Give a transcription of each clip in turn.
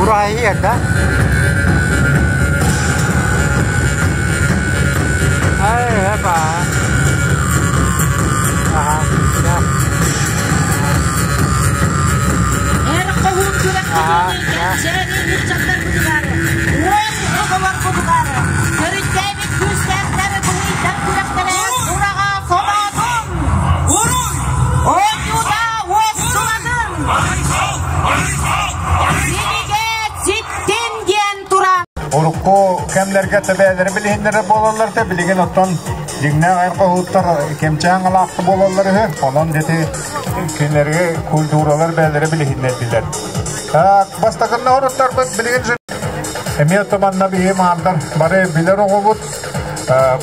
Ураһайы да? Ай, ба. Аха. Эр хоһуун күрэхтэһиини кэнчээри ыччаттарбытыгар, уол оҕолорбутугар төрүттээбит күүстээхтэр быһыйдар күрэхтэрэ ураҕа солоотун! Оонньуута уостубатын! Силигэ ситтин диэн туран! Урукку кэмнэргэ тэбээлэри билиһиннэрэр буолаллар да билигин оттон дьиҥнээх эр хоһууттар кэмчээн алаахты буолаллар үһү. Онон дити кинилэргэ культуралар бээлэрэ билиһиннэрдилэр. Так, бастакынна оруттарбыт билигин эмиэ туманна биһи маардар бары билэр оҕобут.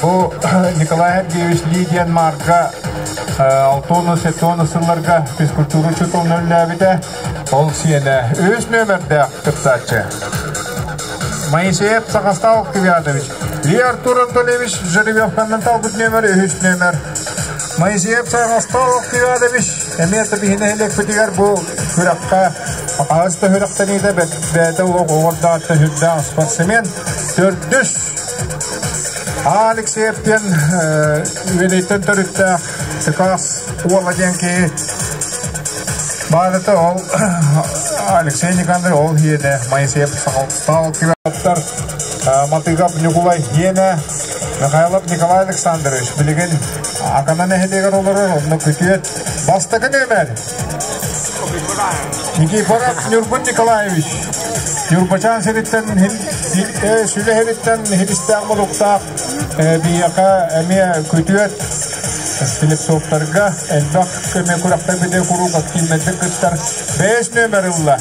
Бу Николай Сергеевич Ли диэн маарга алтыон сеттон сылларга физкультура учууталын үллээбитэ. Ол сиэнэ үс нүөмэрдээх кыттааччы. Моисеев Сахастал Квятович, Ли Артур Анатольевич Жеребьевканнан талбыт нүөмэр үһүс нүөмэр. Моисеев Сахастал Квятович эмиэ табиһин нэһилиэкпитигэр бу күрэххэ аҕыс да күрэхтэниитэ бэйэтэ олох оҕордаатта сүрдээх спортсмен. Төрдүс Алексеев диэн үөдэйтэн төрүттээх Сыкаас уола диэн киһи баарыта ол Алексей Никандр ол иэнэ Моисеев Сахалтал кибаттар Матыгап Ньукулай иэнэ Михайлов Николай Александрович билигин Акана нэһилиэгэр олорор онно күтүөт бастакы нүөмэр Никифоров Ньургун Николаевич Ньурбачаан сириттэн Сүлэ сириттэн хилистээх мутуктаах Биһиэхэ эмиэ күтүөт слепцовтарга элбэх көмө күрэхтэбитэ куруук активнайдык кыттар бэйэс нүөмэр ылла.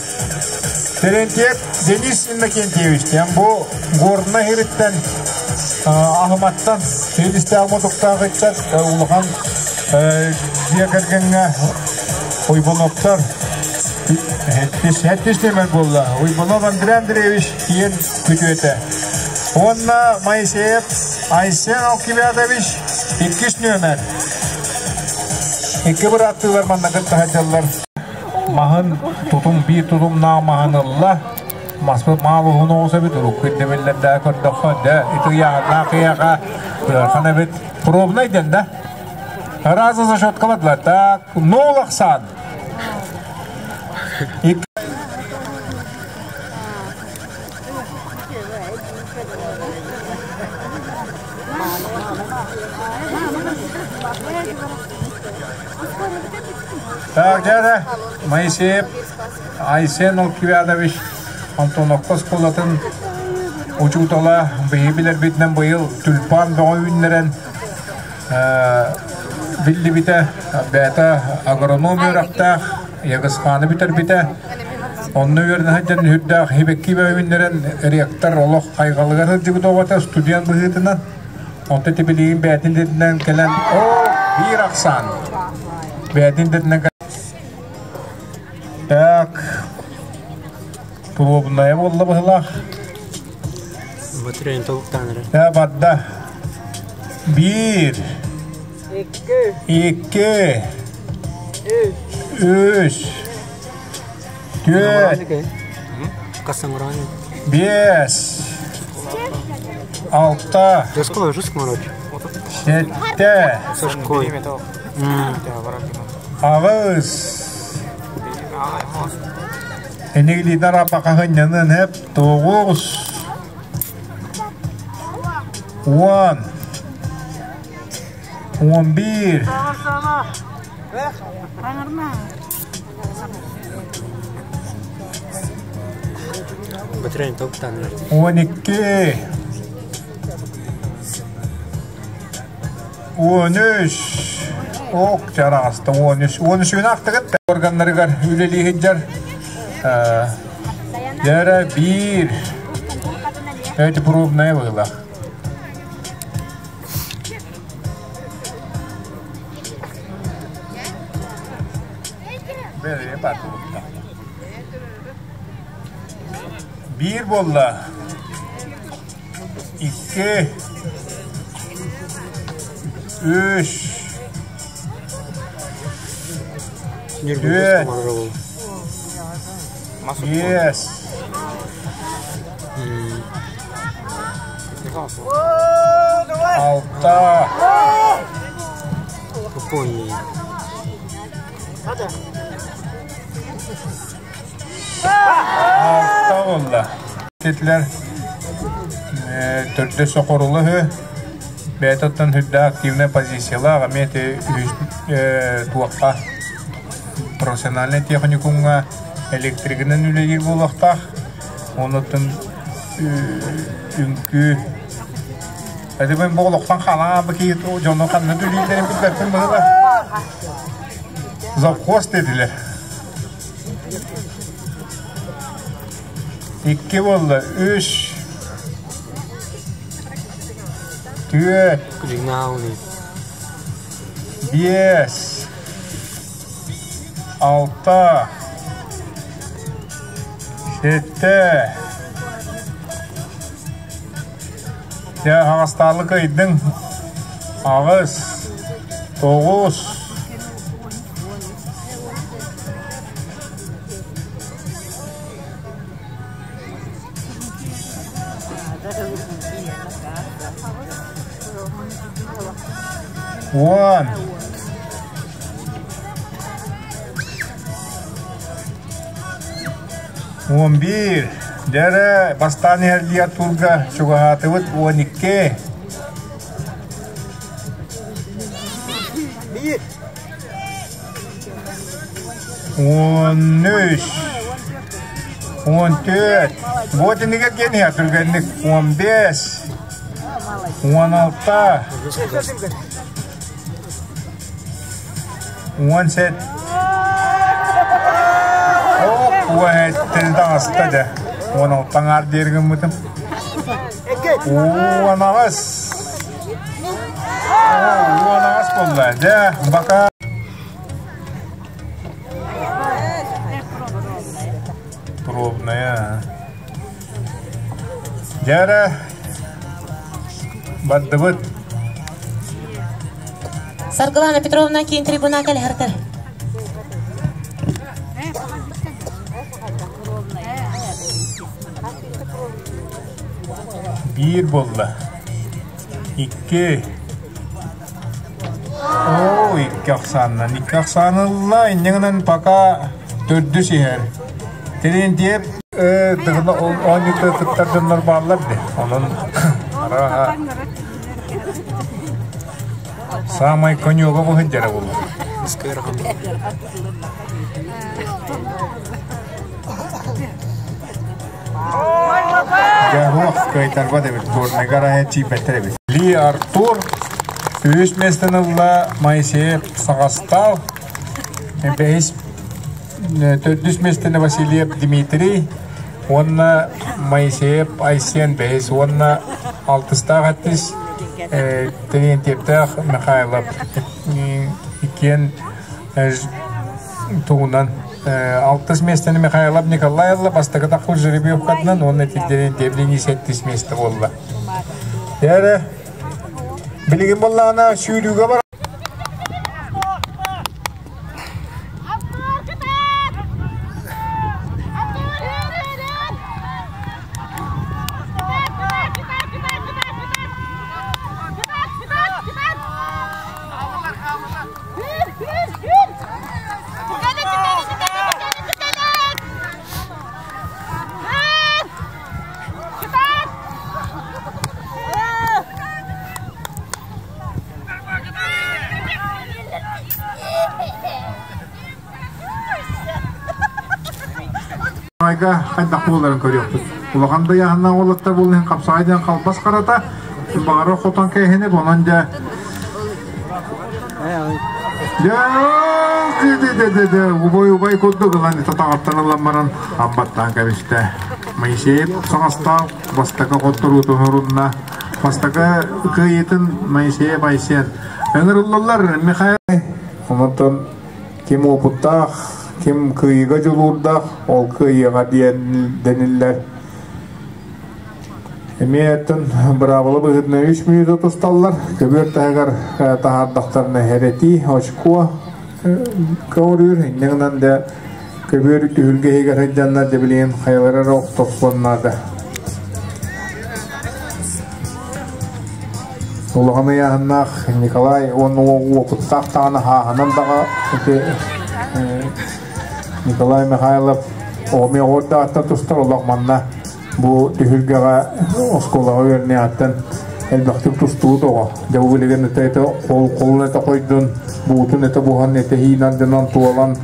Терентьев Денис Иннокентьевич диэн бу Горнай ириттэн Аһыматтан Фелистээх мутуктаах ыччат улахан дьиэ кэргэҥҥэ Уйбуновтар сэттис нүөмэр буолла. Уйбунов Андрей Андреевич киэн күтүөтэ. Уонна Моисеев Айсен Алкивиадович иккис нүөмэр. Икки бырааттыылар манна кытта сылдьаллар. Маһын тутум биир тутумнаах маһын ылла. Маспыт маал уһун оҕус эбит, урукку ирдэбиллэрдээ көрдөххө, дэ ити ыйааһыннаах киһиэхэ ыарахан эбит. Пробнай диэн да. Раза зашеткалатылар. Так, нол ахсаан. Так, дядя Моисеев Айсен Алкивядович Антоновка оскуолатын учуутала биһи билэрбитинэн быйыл тюльпан бөҕө үүннэрэн биллибитэ бэйэтэ агроном үөрэхтээх Ягысхааны бүтэрбитэ. Онно үөрэнэ сылдьан үрдээх хибэкки бөйүннэрэн ректор олох хайҕалыгар сылдьыбыт оҕото студент быһыытынан. Онто тибилигин бэйэтин дэтинэн кэлэн оо биир ахсаан бэйэтин дэтинэн Так, пробная буолла быһылаах. Э, барда. Биир. Икки. Үс. Түөрт. Биэс. Алта. Сэттэ. Аҕыс. Энигилидар аппакаһынньанын эп тоҕус. 10 11 12 13 ок чараҕаста 13 13 ахтыгыт органнарыгар үлэлии сылдьар дьэрэ биир эти пробная быһыылаах Биир буолла. Икки. Үс. Түөрт. Биэс. Алта. Алта буолла. Титлер төрдө сокорулу үһү. Бэйэтэ үрдэ активная позициялаах, эмиэ туохха профессиональнай техникумҥа электригинэн үлэлиир буолуохтаах. Онуттан үҥкүү Эдибин бу олохтон хаалаан киһи дьону ханна үлэлииллэрин билбэппин быһыла. Завхоз дедилэр. Икки буолла, үс, түөрт, биэс, алта, сэттэ. Дьэ, аҕастаалык ыйдыҥ. Аҕыс, тоҕус, 10. 11. Дьэ бастаан иһэллии Артурга чугаһаатыбыт 12. 13. 14. Вот иннигэр диэн иһэр түргэнник. 15. 16. 17. Оо, таҥаста дьэ. 16 аҥаар диэр гыммытым. 18. 18 буолла. Дьэ, бака. Пробная. Дьэ, бардыбыт. Саргылана Петровна киин трибуна кэлэһэртэр. Биир буолла. Икки. Оо, икки ахсааннан. Икки ахсаанылла, инньэ пока төрдүс иһэр. Терентьев оонньуута кыттар дьоннор бааллар де. Онон араха самай конёга бу сылдьара буолла. Дьэ, кыайтарбат эбит, Горныйга араһа тиийбэттэр эбит. Ли Артур үһүс миэстэни ылла Моисеев Саҕастал, бэһис төрдүс миэстэни Васильев Дмитрий уонна Моисеев Айсен бэһис уонна алтыстаах аттис Терентьевтээх Михайлов иккиэн тугунан алтыс миэстэни Михайлов Николай ылла, бастакы таххыл жеребьевкатынан уонна Терентьев Денис сэттис миэстэ буолла. Дьэ, билигин буоллаҕына сүүрүүгэ бар. Айга хайдах буоларын көрүөхпүт. Улахан да яһаннаах уолаттар буолан хапсаҕай диэн халбас харата, баҕара хотон кээһини онон дьэ Дэ, убай убай курдук ылан татаҕаттан ылан баран амбаттаан кэбистэ. Моисеев саҥастаах бастакы хотторуутун урунна. Бастакы кыайыытын Моисеев Айсен. Ыҥырыллаллар Михаил. Онтон ким опыттаах, ким кыайыыга дьулуурдаах, ол кыайыаҕа диэн дэниллэр. Эмиэ быраабыла быһыытынан 3 мүнүүтэ тусталлар. Көбүөр таһыгар таһаардахтарына хэрэтии, очко. Көҕүрүүр инньэ гынан да көбүөр түһүлгэ иһигэр сылдьаннар дьэ билигин хайалара эрэ охтохпун наада. Улахан ыйааһыннаах Николай уонна уопуттаах даҕаны хааһынан даҕа ити Николай Михайлов оҕомио оҕурдааттан тустар олох манна бу түһүлгэҕэ оскуолаҕа үөрэнээҕиттэн элбэхтик тустубут оҕо. Дьэ бу билигин этэ этэ хол холун этэ хойдун, буутун этэ буһан, этэ иһиин ардынан туолан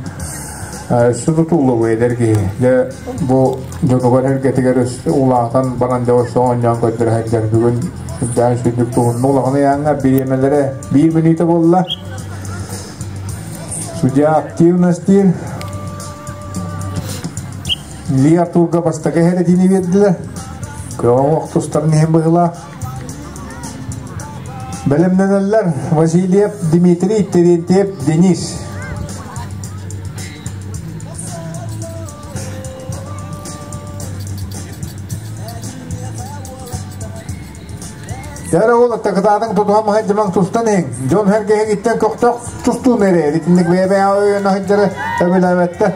өссө тутуллубу эдэр киһи. Дьэ бу дьонугар эргэтигэр улаатан баран дьэ өссө оонньоон көрдөрө сылдьар. Бүгүн үрдээн сүрдүк туһунна улахан ыйааҥҥа бириэмэлэрэ биир мүнүүтэ буолла. Судья активность диир. Ли Артурга бастакы эһэрэтиини биэрдилэр. Көҕө охтустарын иһин быһыылаах. Бэлэмнэнэллэр Васильев Дмитрий, Терентьев Денис. Дьэ ол аттакытаатыҥ тутуһан маһайдьымаҥ тустан иһиҥ. Дьон сэргэһигиттэн көхтөөх тустуун эрэ. Итинник бэйэ-бэйэҕэ өйөнө сылдьары сөбүлээбэттэр.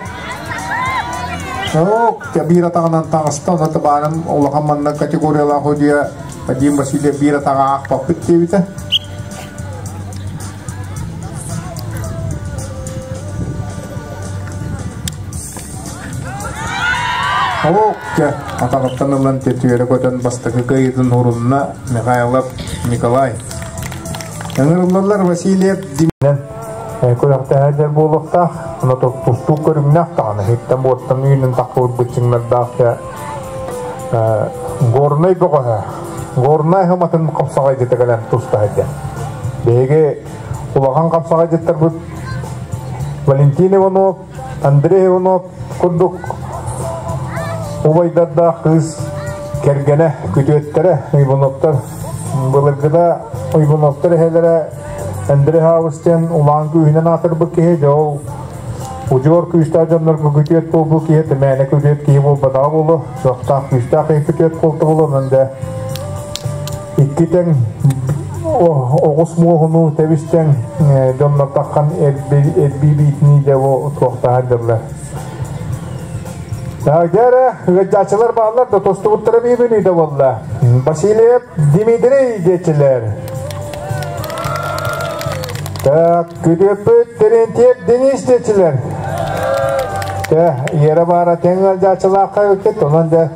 Ок, биир атаҕынан таҕыста, онно табаарым улахан манна категориялаах удьуйа Вадим Васильев биир атаҕа аахпаппыт диэбитэ. Ок, атаҕыттан ылан түөрэ көтөн бастакы кыайыытын урунна Михайлов Николай. Ыҥырыллаллар Васильев Диминэн күрэхтэһэр буолуохтаах. Ону тустуу көрүҥнээх даҕаны иһиттэн буоттан үүнэн тахсыбыт быччыҥнардаах Горнай бөҕөһө Горнай хыматын хапсаҕайдьыта кэлэн туста сылдьар. Биһиги улахан хапсаҕайдьыттарбыт Валентин Иванов, Андрей Иванов курдук убайдардаах кыыс кэргэнэ, күтүөттэрэ Ивановтар былыргыда Ивановтар эһэлэрэ Андрей Хаус диэн улаан күүһүнэн аатырбыт киһи, дьэ ол удьуор күүстээх дьоннорго күтүөт буолбут киһи, мээнэ күтүөт киһи буолбатаҕа буолуо, кыахтаах күүстээх киһи күтүөт буолта буолуо, онон дьэ икки тэҥ оҕус муоһунуу тэбис-тэҥ дьоннор таххан эрбии биитинии дьэ бу туохтаһар дьыллар. Дьэ ыалдьааччылар бааллар да тостубуттара биир мүнүүтэ буолла. Васильев Дмитрий диэччилэр. Так, күтүөппүт Терентьев Денис диэччилэр. Тэ, иэрэ баара тэҥ ыалдьааччылаахха эбиккит, онон дьэ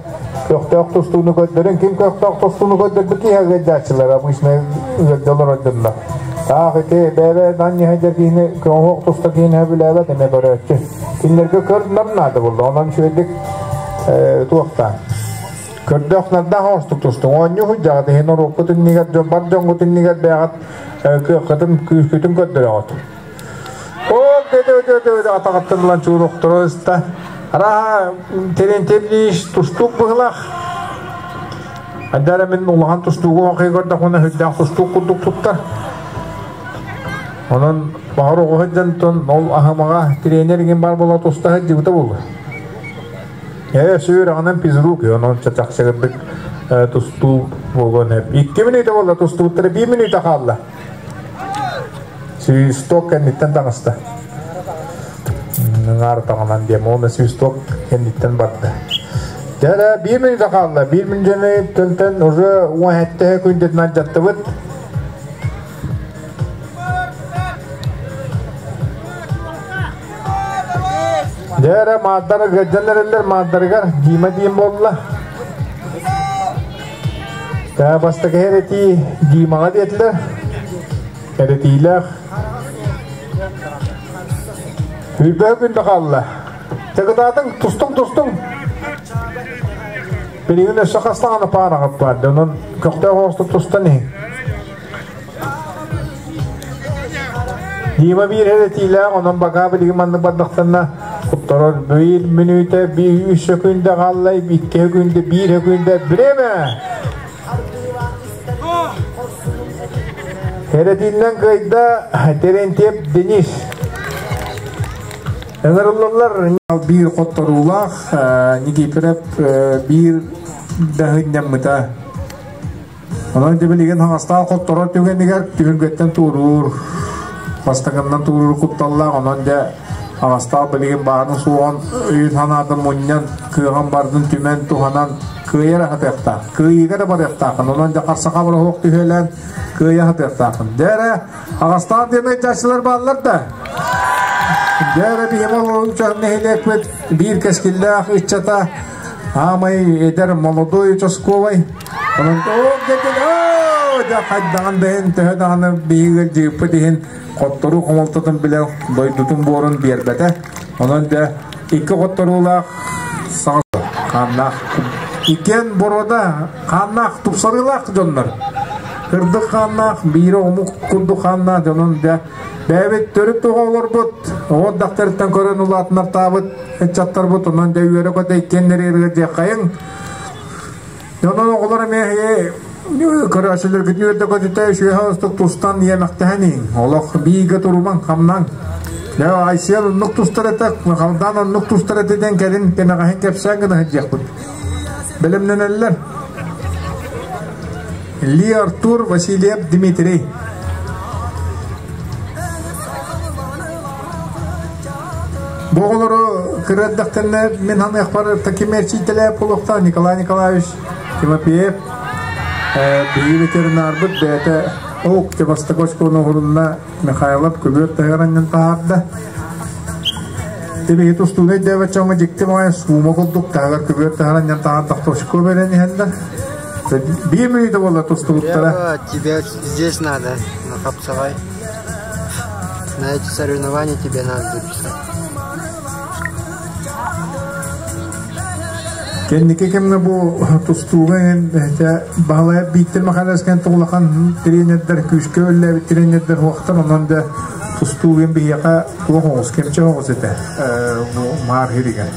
көхтөөх тустууну көрдөрүн, ким көхтөөх тустууну көрдөрбүт киһи ыалдьааччылар обычно ыалдьалар ордунна. Таах ити бэйэ нанньыһа киһини көҥүл туста киһини билээбэт эмэ көрөөччү. Кинилэргэ көр-нар наада буолла. Онон үчүгэйдик туохтаан. Көрдөөх нардаах оҥостук тустуҥ. Оонньуу сылдьаҕыт иһин уруоккут иннигэр дьон бар дьоҥҥут иннигэр бэйэҕит кыаххытын, күүскүтүн көрдөрөҕүт. Оо, дөдө атаҕыттан ылан чууруохторо ыста. Арааһа, Терентьевич тустуук быһылаах. Айдара мин улахан тустуугу оҥхой көрдөхпүнэ сүрдээх тустуук курдук туттар. Онон баҕар оҕо сылдьан ол аһымаҕа тренер игин баар буола туста сылдьыбыта буолуо. Ээ, сүрэҕинэн физрук, онон чачахсыгырдык тустуу буолуон сөп. 2 мүнүүтэ буолла тустубуттара 1 мүнүүтэ хаалла. Свисток кэнниттэн таҕыста. Ҥаар таҕынан диэм, уонна свисток кэнниттэн барда. Дьэ, 1 мүнүүтэ хаалла. 1 мүнүүтэ төнтөн уже 17 күндүтүн алдьаттыбыт. Дьэ эрэ маардары ыалдьан эрэллэр маардарыгар Дима диэн буолла. Таа бастакы эрэтии Димаҕа диэтилэр. Эрэтиилээх. Сүүрбэһэ күндэ хаалла. Чагытаатыҥ, тустуҥ-тустуҥ. Билигин өссө хас даҕаны паараҕыт баар, онон көхтөөх оҕустук тустан иһиҥ. Дима биир эрэтиилээх, онон бакаа билигин маннык бардахтарына кутторор биир мүнүүтэ, биир үс сөкүүндэ хаалла, икки сөкүүндэ, биир сөкүүндэ, время! Эрэтииннэн кыайда Терентьев Денис. Ыҥырыллаллар биир хотторуулаах Никифоров биир даһынньаммыта. Онон дьэ билигин хаҥастаан хотторор түгэнигэр түһүлгэттэн туоруур. Бастакыннан тууруур кутталлаах, онон дьэ аҕастаах билигин баарын суоҕун өйүн-санаатын мунньан, кыаҕын бардын түмэн, туһанан кыайар аһатыахтаах. Кыайыыга да барыахтааххын, онон дьэ харсаха бороһуок түһүөлээн кыайа аһатыахтааххын. Дьэ эрэ, аҕастаах диэн ыйдьааччылар бааллар да. Дьэ эрэ биһиги олорон нэһилиэкпит биир кэскиллээх ыччата аамай эдэр молодой участковай Онон дьэ хайдаҕын да иһин төһө даҕаны биһиги дьыыппыт иһин хотторуу хомолтотун билэн дойдутун буорун биэрбэтэ. Онон дьэ икки хотторуулаах саҥа хааннаах иккиэн боруода хааннаах тупсарыылаах дьоннор. Кырдык хааннаах биирэ омук курдук хааннаах дьонун дьэ бэйэбит төрүт оҕолорбут оҕо дактарыттан көрөн улаатынартаабыт ыччаттарбыт онон дьэ үөрэ-көтө иккиэннэри ырыа диэххэйиҥ. Онон оҕолор эмиэ көрөөччүлэргитин үөрдэ көтүтэ үчүгэй оҕустук тустан иэмэхтэһэн иһиҥ. Олох бииргэ турумаҥ, хамнаҥ. Дьэ, Айсен оннук тустар этэ, Халдаан оннук тустар этэ диэн кэлин кэнэҕэһин кэпсээн гына сылдьыахпыт. Бэлэмнэнэллэр. Ли Артур Васильев Дмитрий. Бу оҕолору кыра эрдэхтэринэ мин ханыахпар таким эрчийтэлээп буолуохтаах Николай Николаевич Тимофеев биһиги ветеринарбыт бэйэтэ ок бастакы оскуоланы уһурунна Михайлов көбүөр таһыгар анньан таһаарда. Тибиһи тустууну өйдөөбөт дьоҥҥо дьикти баҕайы суума курдук таһыгар көбүөр таһар анньан таһаардахта очко бэрэн иһэллэр. Биир мүнүүтэ буолла тустубуттара. Тебе здесь надо, на Хапсавай. На эти соревнования тебе надо записать. Кэнники кэмҥэ бу тустууга Баһылайап Бииктэр Михайловскай улахан тренердэр, күүскэ үлэлээбит тренердэр уохтар, онон да тустуугун биһиэхэ туох оҕус, кэмчи оҕус этэ бу Маар сиригэр.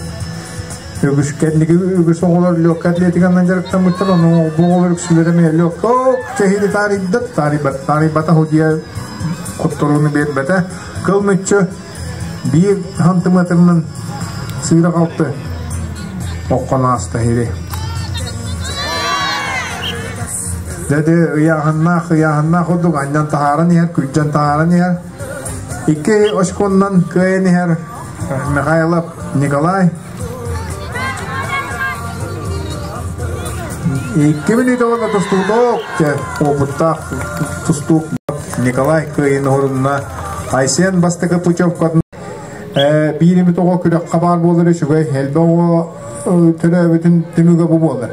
Үгүс кэнники үгүс оҕолор легкая атлетиканан дьарыктаммыттар, ону бу оҕолор үксүлэрэ эмиэ легкая чэһиини таарыйда, таарыйбат, таарыйбата судьуйа хотторууну биэрбэтэ. Кыл мүччү биир сантиметрынан сыыра халты окхон ааста иһири. Дьэ ыйааһыннаах ыйааһыннаах курдук анньан таһааран иһэр, күрдьэн таһааран иһэр. Икки очконнан кыайан иһэр Михайлов Николай. Икки мүнүүтэ уонна тустуук опыттаах тустуук Николай кыайын орунна Айсен бастакы путевкатын биир эмит оҕо күрэххэ баар буолар үчүгэй элбэх оҕо төрөөбүтүн түмүгэ бу буолар.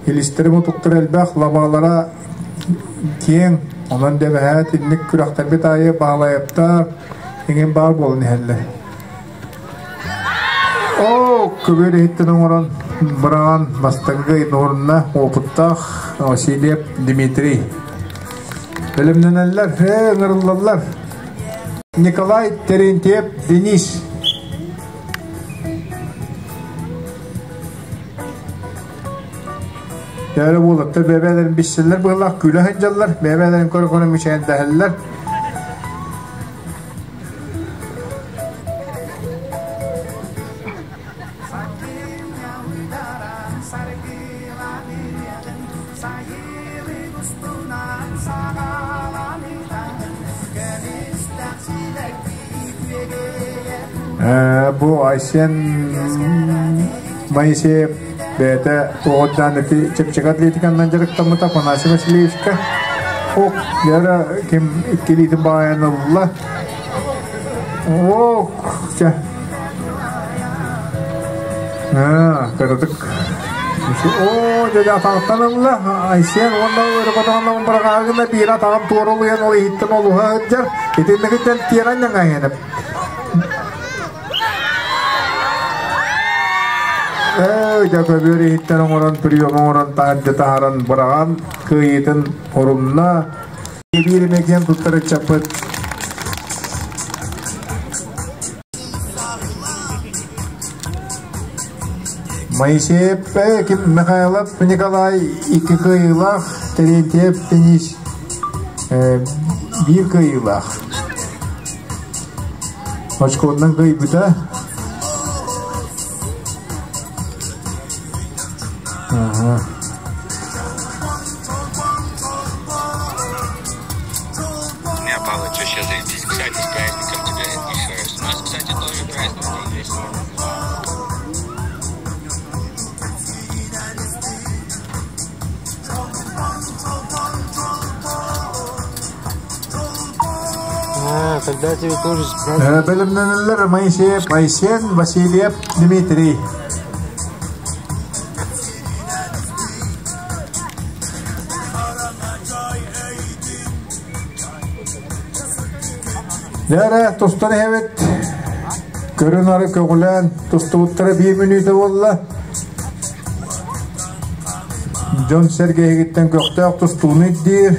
Илистэрим утуктар элбэх, лабаалара киэҥ, онон дэбэһээт инник күрэхтэрбит аайы баалайаптар иҥин баар буолан иһэллэр. Оо, көбүөр иһиттэн оҥорон быраҕан бастакы уһунна опыттаах Васильев Дмитрий. Бэлэмнэнэллэр, ыҥырыллаллар. Николай Терентьев Денис. Дьэ уолаттар бэйэ-бэйэлэрин билсэллэр быһыылаах, күлэ сылдьаллар, бэйэ-бэйэлэрин көрө-көрө мичээрдэһэллэр. Бу Айсен Моисеев бэйэтэ оҕотдаан ити чэпчэки атлетиканнан дьарыктаммыта Афанасий Васильевичка. Ох, яра ким иккилиитин баайан ылла. Ох, чэ. Аа, кыратык. Оо, дьэ атаҕыттан ылла. Айсен уонна өрө көтөҕөн быраҕаагына биир атаҕын туора олуйан ол иһиттэн олуһа сылдьар. Итиннигиттэн тиэрэн ньаҥайанып. Ээ, дьэ көбүөр иһиттэн оҥорон, прием оҥорон таһырдьа таһааран быраҕан кыайыытын орунна. Биир эмэ киэн туттар ыччаппыт Моисеев ким Михайлов Николай икки кыайыылаах, Терентьев Денис биир кыайыылаах. Очконнан кыайбыта. Ага. У меня Палыч вообще А, тогда тебе тоже с праздником. Бэлэмнэнэллэр Моисеев Айсен, Васильев Дмитрий. Дээрэ, тустан иһэбит. Көрүн-ары көҕүлээн тустубуттара биир мүнүүтэ буолла. Дьон сэргэһигиттэн көхтөөх тустууну ирдиир.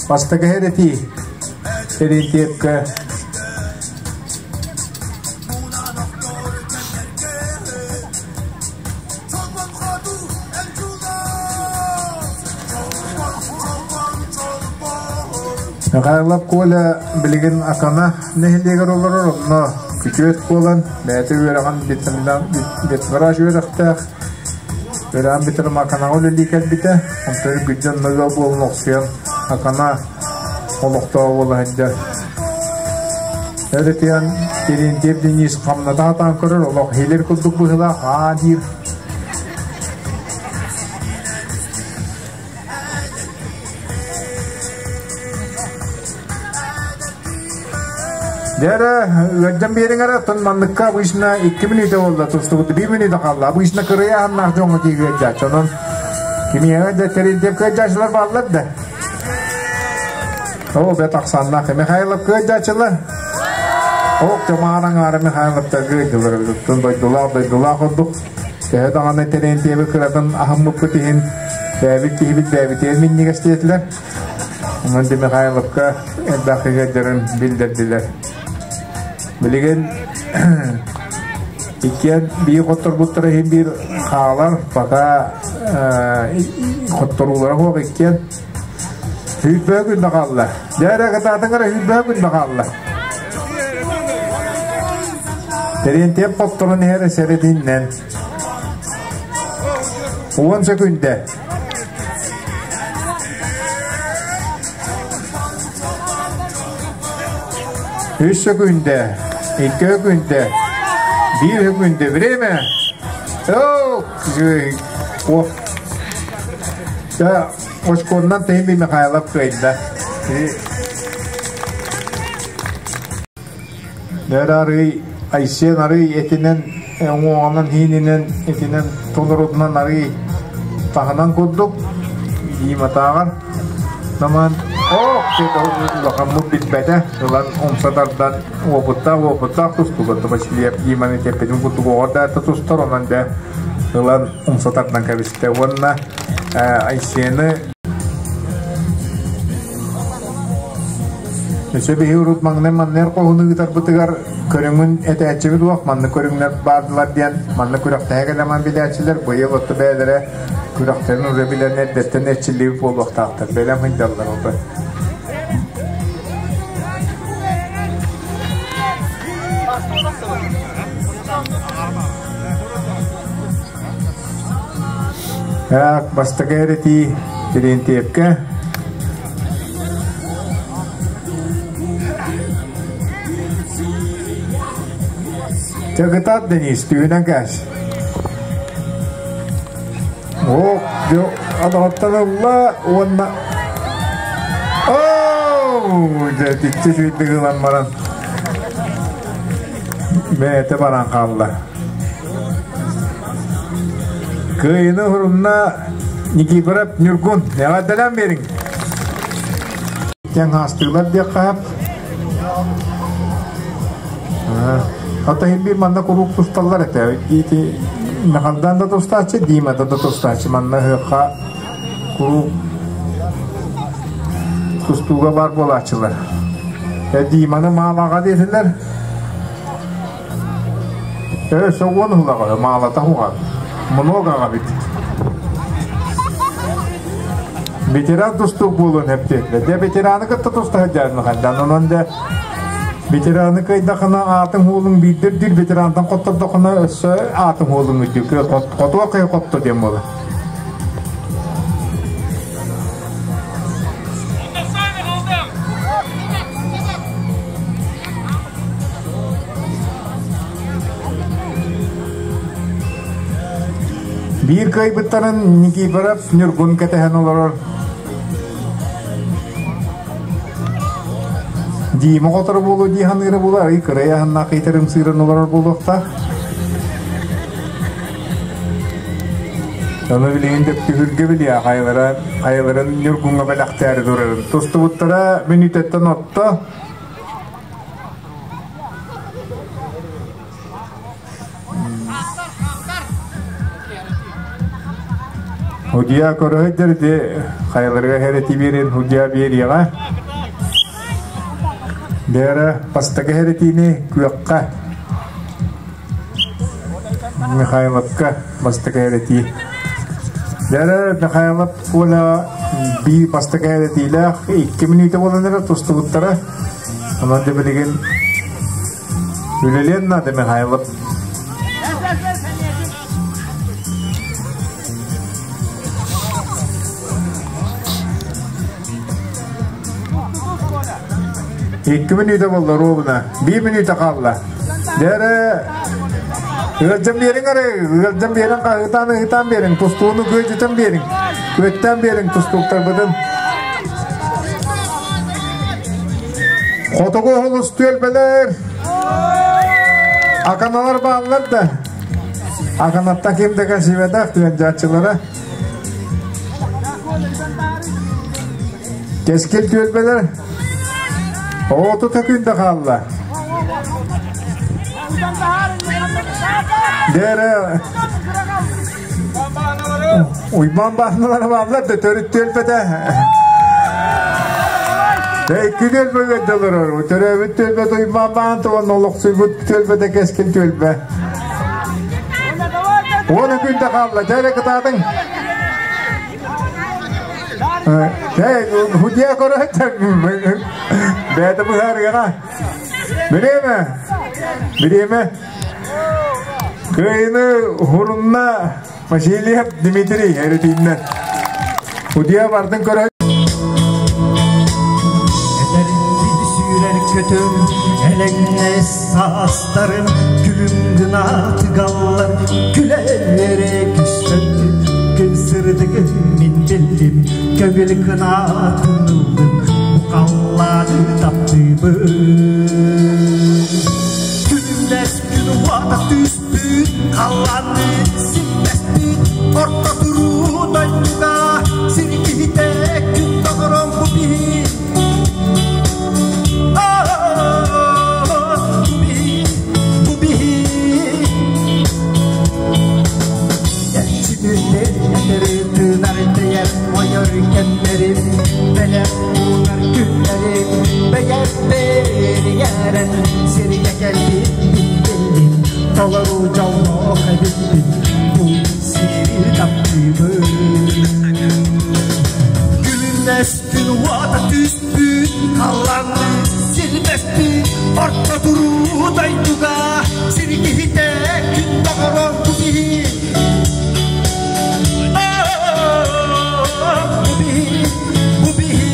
Бастакы этии Терентьевкэ Михайлов Коля билигин Акана нэһилиэгэр олорор, онно күтүөт буолан, бэйэтэ үөрэҕин ветврач үөрэхтээх, үөрэҕин бүтэрэн Аканаҕа үлэлии кэлбитэ, онтон үргүдьэн ыал буолан охсуйан Акана олохтооҕо буола сылдьар. Өрүтүйэн Терентьев Денис хамната сатаан көрөр, олох хилер курдук быһыылаах аа диир. Дьэ ыалдьан биэриҥ эрэ, оттон манныкка обычно 2 мүнүүтэ буолла тустубут, 1 мүнүүтэ хаалла. Обычно кырыйа аһаннаах дьоҥҥо тиийэ ыалдьааччы. Онон кимиэхэ да Терентьев кыайдьааччылар бааллар да. Оо, бэт ахсааннаах Михайлов кыайдьааччылар. Ок, дьамаан аҥаара Михайловтар кыайдылар. Оттон дойдулаах дойдулаах ордук. Төһө даҕаны Терентьеви кыратын аһыммыппыт иһин бэйэбит киһибит бэйэбитигэр минньигэс диэтилэр. Онон де Михайловка элбэх кыайдарын биллэрдилэр. Билигин иккиэн биир хотторбуттара иһин биир хаалар, пока хотторуулара суох иккиэн. Сүүрбэ күн хаалла. Дьэ эрэ кытаатыҥ эрэ сүүрбэ күн хаалла. Терентьев хотторон иһэр сэрэтиннэн. 10 секунда. Үс секунда. Икки секунда. Биир секунда. Время. О, Очконнан Тэйби Михайлов кыайда. Нөр арый Айсен арый этинен уҥуоҕунан иининэн этинэн толорутунан арый таһынан курдук Дима-тааҕар наман ох улахаммыт билбэтэ ылан умса тардан уопуттаах уопуттаах тустубут Васильев Диманы тэппитин курдук оҕо да тустар онон дэ ылан умса тардан кэбистэ уонна Айсены Өссө биһи урут маҥнай маннар хоһуну ыытарбытыгар көрүҥүн этээччибит уох манна көрүҥнэр баардылар диэн манна күрэхтэһэ кэлэман билээччилэр быйыл отто бэйэлэрэ күрэхтэрин уже билэн эрдэттэн эрчиллибит буолуохтаахтар бэлэм сылдьаллар ото. Бастакы эрэтии Терентьевкэ Чагытат Денис, түүнэн кээс. О, адаттан ылла уонна Оо, дьэ, тиччэ сүүрдүк ылан баран бэйэтэ баран хаалла. Кыайыны хурунна Никифоров Ньургун. Эҕэрдэлээн биэриҥ. Кэҥ хаастыылар диэххэ сөп. Ата иһин биир манна куруук тусталлар этэ. Ити Михалдан да тустааччы, Дима да тустааччы. Манна ыһыахха куруук тустууга баар буолааччылар. Диманы маалаҕа диэтилэр. Ээ, соҕуон уһулаҕа, маалата уһуҕа. Много аҕабит. Ветеран тустуук буолуон эптиэтилэр. Дьэ, ветераны кытта туста сылдьарын хайдан. Онон дьэ, ветераны кыайдахына аатыҥ уолуҥ биирдэ үрдүүр, ветерантан хоттордохуна өссө аатыҥ уолуҥ үрдүүр. Хотуо кыйы хотто диэн буолар. Биир кыайбыттарын Никифоров Ньургун кэтэһэн олорор. Дима хотору буолуо дии саныыра буолар, арый кырай аһыннаах ыйтарым сыыран олорор буолуохтаах. Ону билигин дөптүгүргэ билиэ хайалара хайаларын Ньургуҥҥа бэлэхтээри турарын. Тустубуттара мүнүүтэттэн отто. Худья көрөһөйдөр ити хайаларыгар хэрэти биэрин худья биэриэҕэ. Бэра бастакы хэрэтиини күөххэ Михайловка бастакы хэрэтии. Дьэ Михайлов Коля биир бастакы хэрэтиилээх 2 мүнүүтэ буолан эрэ тустубуттара. Онон да билигин Үлэлиэн наада Михайлов. Икки мүнүүтэ буолла ровно. Биир мүнүүтэ хаалла. Дьэ ыалдьан биэриҥ эрэ, ыалдьан биэриҥ, хаһыытаан ыһыытаан биэриҥ, тустууну күөдьүтэн биэриҥ, күөттээн биэриҥ тустууктарбытын. Хотугу олус түөлбэлэр аканалар бааллар да аканаттан ким да кэлсибэтэх түөлдьааччылара Кэскил түөлбэлэр оҕото күн да хаалла. Дээрэ Уйбаан бааһыналара бааллар да төрүт түөлбэтэ. Икки түөлбэ олорор. Төрөөбүт түөлбэ Уйбаан бааһын туган олохсуйбут түөлбэтэ кэскил түөлбэ. Уона күндэ хаалла. Дьэ кытаатыҥ. Худья көрөттөр. Бэйэтэ быһаарыаҕа. Бириэмэ. Бириэмэ. Кыайыны хурунна Васильев Дмитрий эритииннэ. Удья бардын көрө. Эдэрдии сүүрэр көтөр элэҥнэс саастарым күлүм гына тыгаллар күлэллэрэ көстөн күн сырдыгын мин биллим көҥүл кынаатын ыллым бу халлааны таптыыбын күлүмнэс күн уота түспүт халлааны симмэспит орто туруу дойдуга сир киһитэ күн доҕором бу биһи бу биһи Эрчимирдэр этери тыынар тэйэр ойор кэмнэрим бэлэм уунар күннэрим бэйэм бэрийэрэн сиргэ кэлбиппин биллим толору дьоллоох эбиппин бу сири таптыыбын Күлүмнэс күн уота түспүт халлааны силбэспит орто туруу дойдуга сир киһитэ күн доҕоро бу биһи бу биһи бу биһи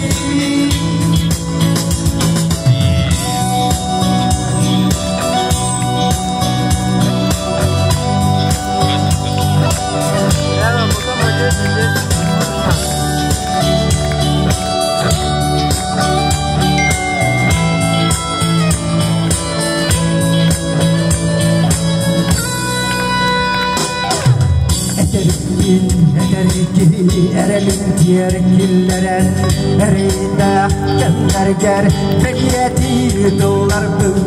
Этэрбин этэр киһи эрэлин тиэр киллэрэн эрэйдээх кэмнэргэр бэлиэтиир тылларбын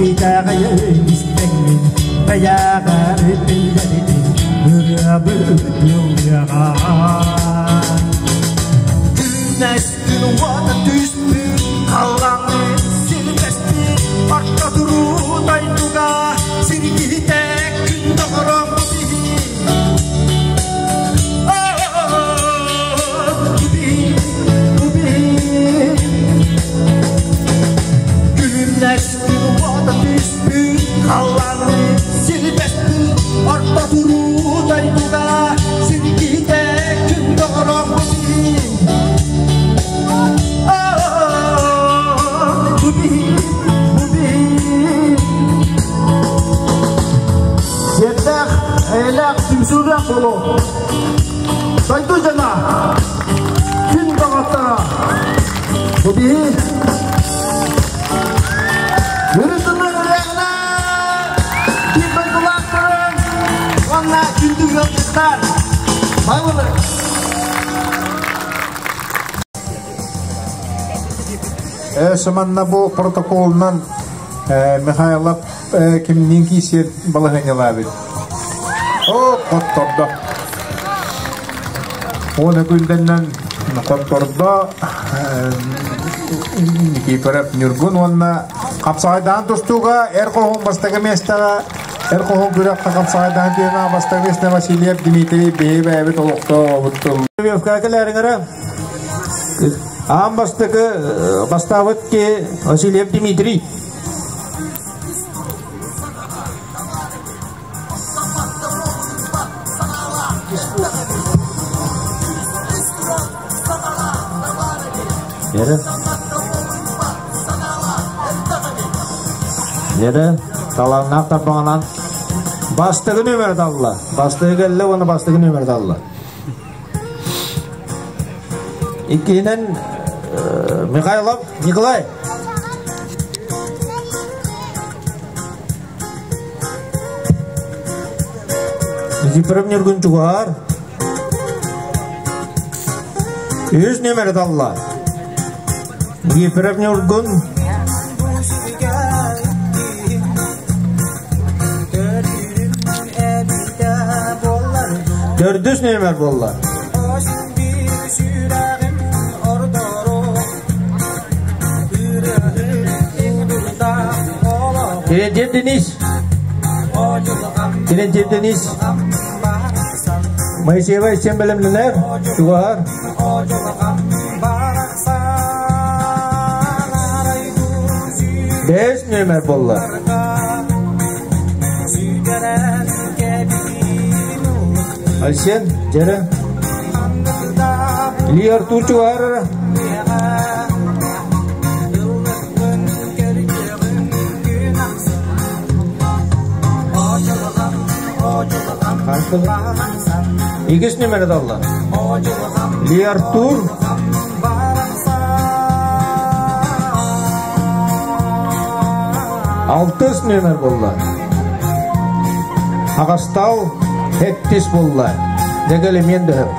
итэҕэйэ истэҥҥин бэйэҕэр биллэрдин ырыабыт ыллыаҕа Күнэс күн уота түспүт халлааны силбэспит орто туруу дойдуга сир киһитэ күн доҕоро бу биһи бу биһи бу биһи Күлүмнэс күн уота түспүт халлааны силбэспит орто туруу дойдуга сир киһитэ күн доҕоро бу биһи бу биһи бу биһи Сиэттээх, эйэлээх түмсүү. Түмсүүлээх буолуҥ! Дойду дьоно, күн доҕотторо, бу биһи Үрүтүнэн үрэҕинэ биир дойдулаахтарын уонна күндү ыалдьыттар Байылы Сыманна бу протоколунан Михайлов кимниин киисиэр балаһыанньалаабыт. О, хоттордо. Уона күндэннэн хоттордо Никифоров Ньургун уонна хапсаҕайдаан тустууга эр хоһуун бастакы миэстэҕэ эр хоһуун күрэххэ хапсаҕайдаан түһүмэҕэ бастакы миэстэ Васильев Дмитрий биһи бэйэбит олохтообут Кэлээриҥэрэ Аан бастакы бастаабыт ки Васильев Дмитрий. Нere? Нere? Таланнаах тарбаҕынан бастыгы нөмер талла. Бастыгы кэллэ уонна бастыгы нөмер талла. Иккиһинэн Михайлов Николай. Никифоров Ньургун чугаһар. Үс нөмер талла. Никифоров Ньургун. Төрдүс нөмер буолла. Терентьев Денис. Терентьев Денис. Моисеева исен бэлэмнэнэр. Чугаһар. Бэс нөмер буолла. Айсен, дьэрэ. Ли Артур чугаһар. Икис нөмері далла. Ли Артур. Алтыс нөмір болла. Ағастал хеттис болла. Дегеле мен дөһөп.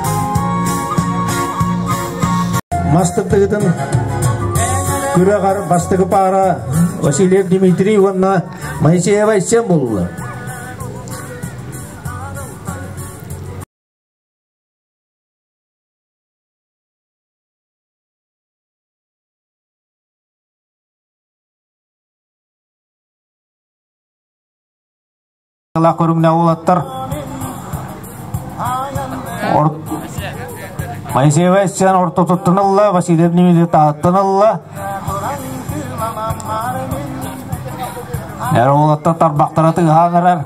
Мастыртыгытын күрәгар бастыгы пара Васильев Дмитрий уонна Моисеева Исен болла. Көрүҥнэ уолаттар Моисеева Исен ортотуттан ылла, Васильев Дмитрий таһыттан ылла. Эр уолаттар тарбахтара тыгаан эрэр.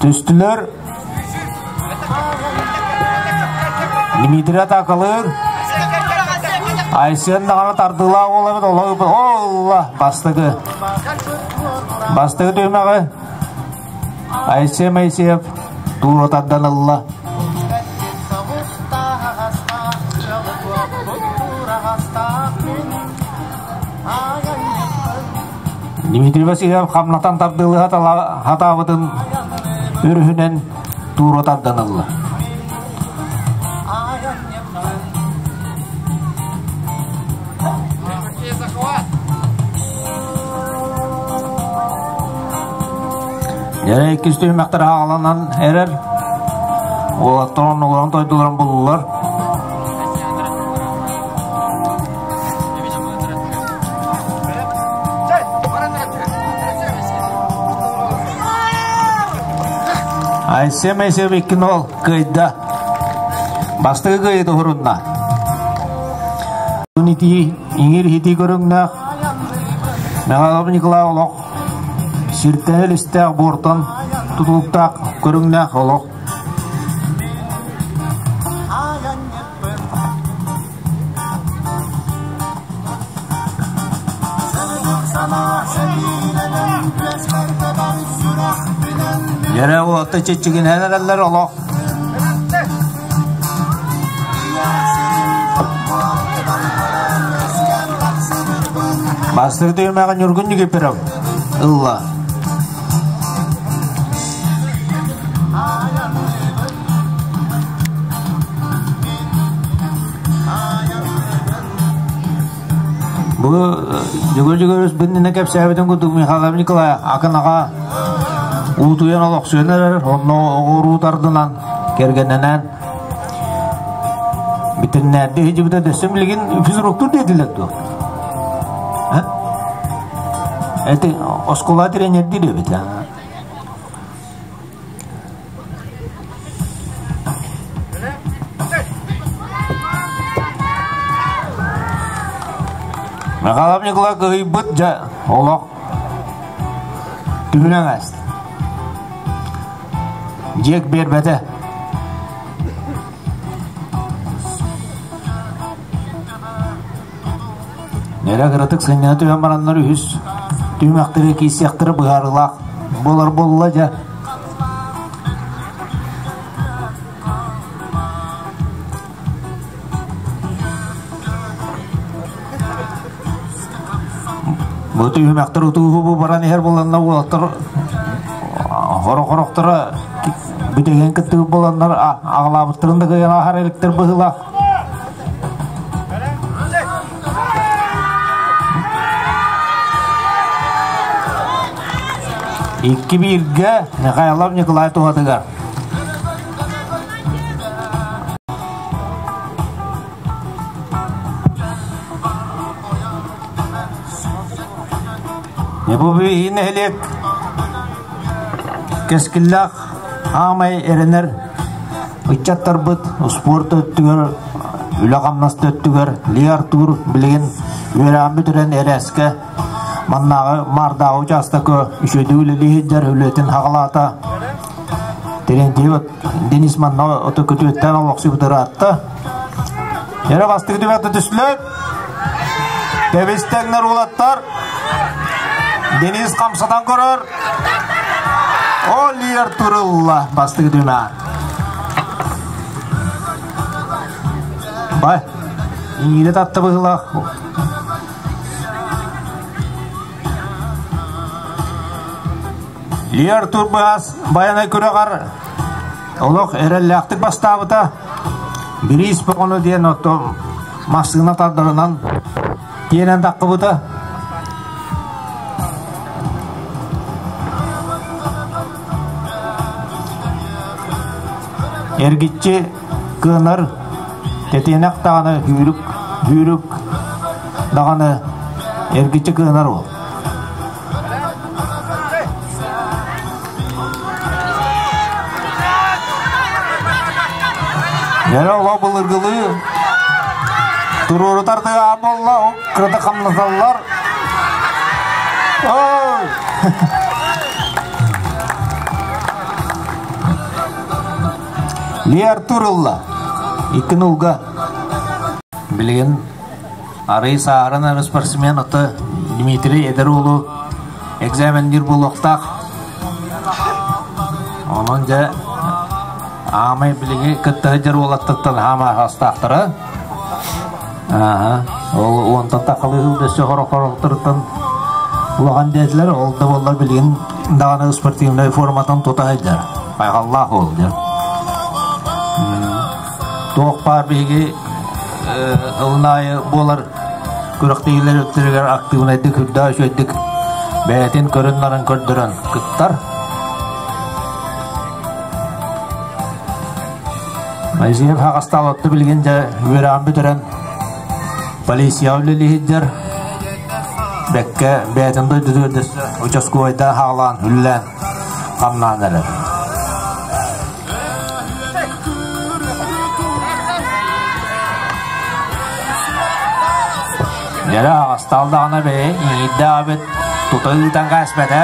Түстүлэр. Дмитрий атакалыыр. Айсен даҕаны тардыылаах уол эбит, олла бастыгы. Бастыгы түһүмэҕи Айсен Моисеев туура тардан ылла. Дмитрий Васильев хамнатан тардыылыга хатаабытын үрүһүнэн туура тардан ылла. Дьэ иккис түһүмэхтэр аҕаланан эрэр. Уолаттар оннуларын тойдуларын буллулар. Айсен Моисеев 2-0 кыайда. Бастыгы кыайды уһурунна. Ити иҥир хити көрүҥнээх Михайлов Николай олох сиртэһил истээх буортан тутулуктаах көрүҥнээх олох. Дьэрэ уолаттар чиччигинэн эрэллэр олох. Бастакы түһүмэҕи Ньургун Никифоров ылла. Бу Дьөгүөр Дьөгүөрүс биннинэ кэпсээбитин курдук Михаил Николаев акынаҕа уутуйан олохсуйан эрэр, онно оҕуруу тардынан, кэргэннэнэн бүтүннээрди иһдьибитэ дөссө билигин физруктур диэтилэр дуо? Эти оскуола тренердиир эбит. Михайлов Николай кыһыйбыт дьэ олох түһүнэн ааста. Дьиэк биэрбэтэ. Нэрэ кыратык сынньана түһэн бараннар үһүс түһүмэхтэри киирсиэхтэрэ быһаарыылаах буолар буолла дьэ. Бу түһүмэхтэр утууһу бу баран иһэр буоланна уолаттар хорох-хорохторо бүтэгэн кыттыбыт буоланнар аҕалаабыттарын да кыайан аһар эликтэр быһыылаах. Икки бииргэ Михайлов Николай туһатыгар. Бу биһиги нэһилиэк кэскиллээх аамай эрэнэр ыччаттарбыт успуорт өттүгэр, үлэ-хамнас өттүгэр Ли Артур билигин үөрэҕин бүтэрэн эрээскэ маннааҕы Маардааҕы учаастакка үчүгэйдик үлэлии сылдьар үлэтин хаҕалаата. Терентьев Денис манна ото көтүөттэн олохсуйбут ыраатта. Эрэ бастык түмэхтэ түслэр. Тэбистэҥнэр уолаттар. Денис хамсатан көрөр. Ол ер турулла бастык түмэ. Бай. Иҥиирэ татта быһыылаах. Лер Турбаас Байанай күрэҕэр олох эрэллээхтик бастаабыта. Бириис боҕону диэн ото массыына тардарынан тиэнэн таххыбыта. Эргиччи кыанар тэтиэнэх даҕаны сүүрүк сүүрүк даҕаны эргиччи кыанар уол. Дьэ олох былыргылыы туруору тардыгаа буолла, ол кырата хамнаталлар. Ой! Ли Артур ылла. Икки нулга. Билигин арый сааһыран эрэ спортсмен ата Дмитрий эдэр уолу экзамендир буолуохтаах. Онон дьэ аамай билиги кытта сылдьар уолаттартан хаама хастаахтара. Ааха. Ол уонтан тахалыы сыл дөссө хорох-хорохторуттан улахан диэтилэр. Ол да буоллар билигин даҕаны спортивнай форматын тута сылдьар. Хайҕаллаах уол дьэ. Туох баар биһиги сылын аайы буолар күрэхтэһиилэр өттүлэригэр актыыбынайдык үрдээх үчүгэйдик бэйэтин көрүн-нарын көрдөрөн кыттар. Моисеев хаҕастаалатты билигин дьэ үөрэҕин бүтэрэн полицияҕа үлэлииһиддэр бэккэ бэйэтин дойдутугар участковайдаан хаалаан үлэлээн хамнаан эрэр. Дьэрэ аҕастаалдаҕына бэйэ иҥиирдээх эбит, тута ыытан кээспэтэ.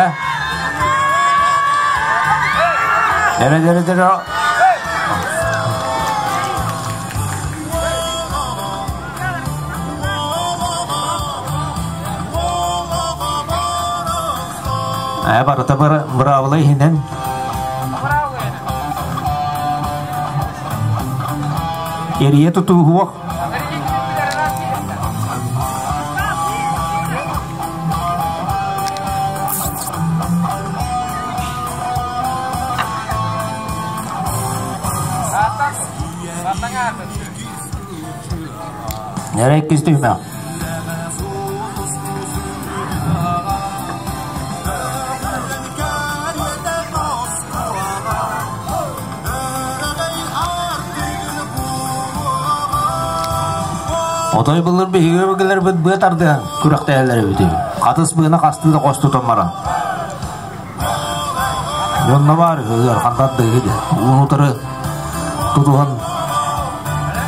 Дьэрэ дьэрэ дьэрэ Ээ барыта быраабыла иһинэн. Эрийэ тутууһуох. Нэрэ иккис түһүмэх. Отой былыр биһиги өбүгэлэрбит быа тардыһан күрэхтэһэллэр эбит үһү. Хатыс быаны хастыы да хос тутан баран. Дьонно баар үһү ыарахан тардыыһы дии. Ууну утары тутуһан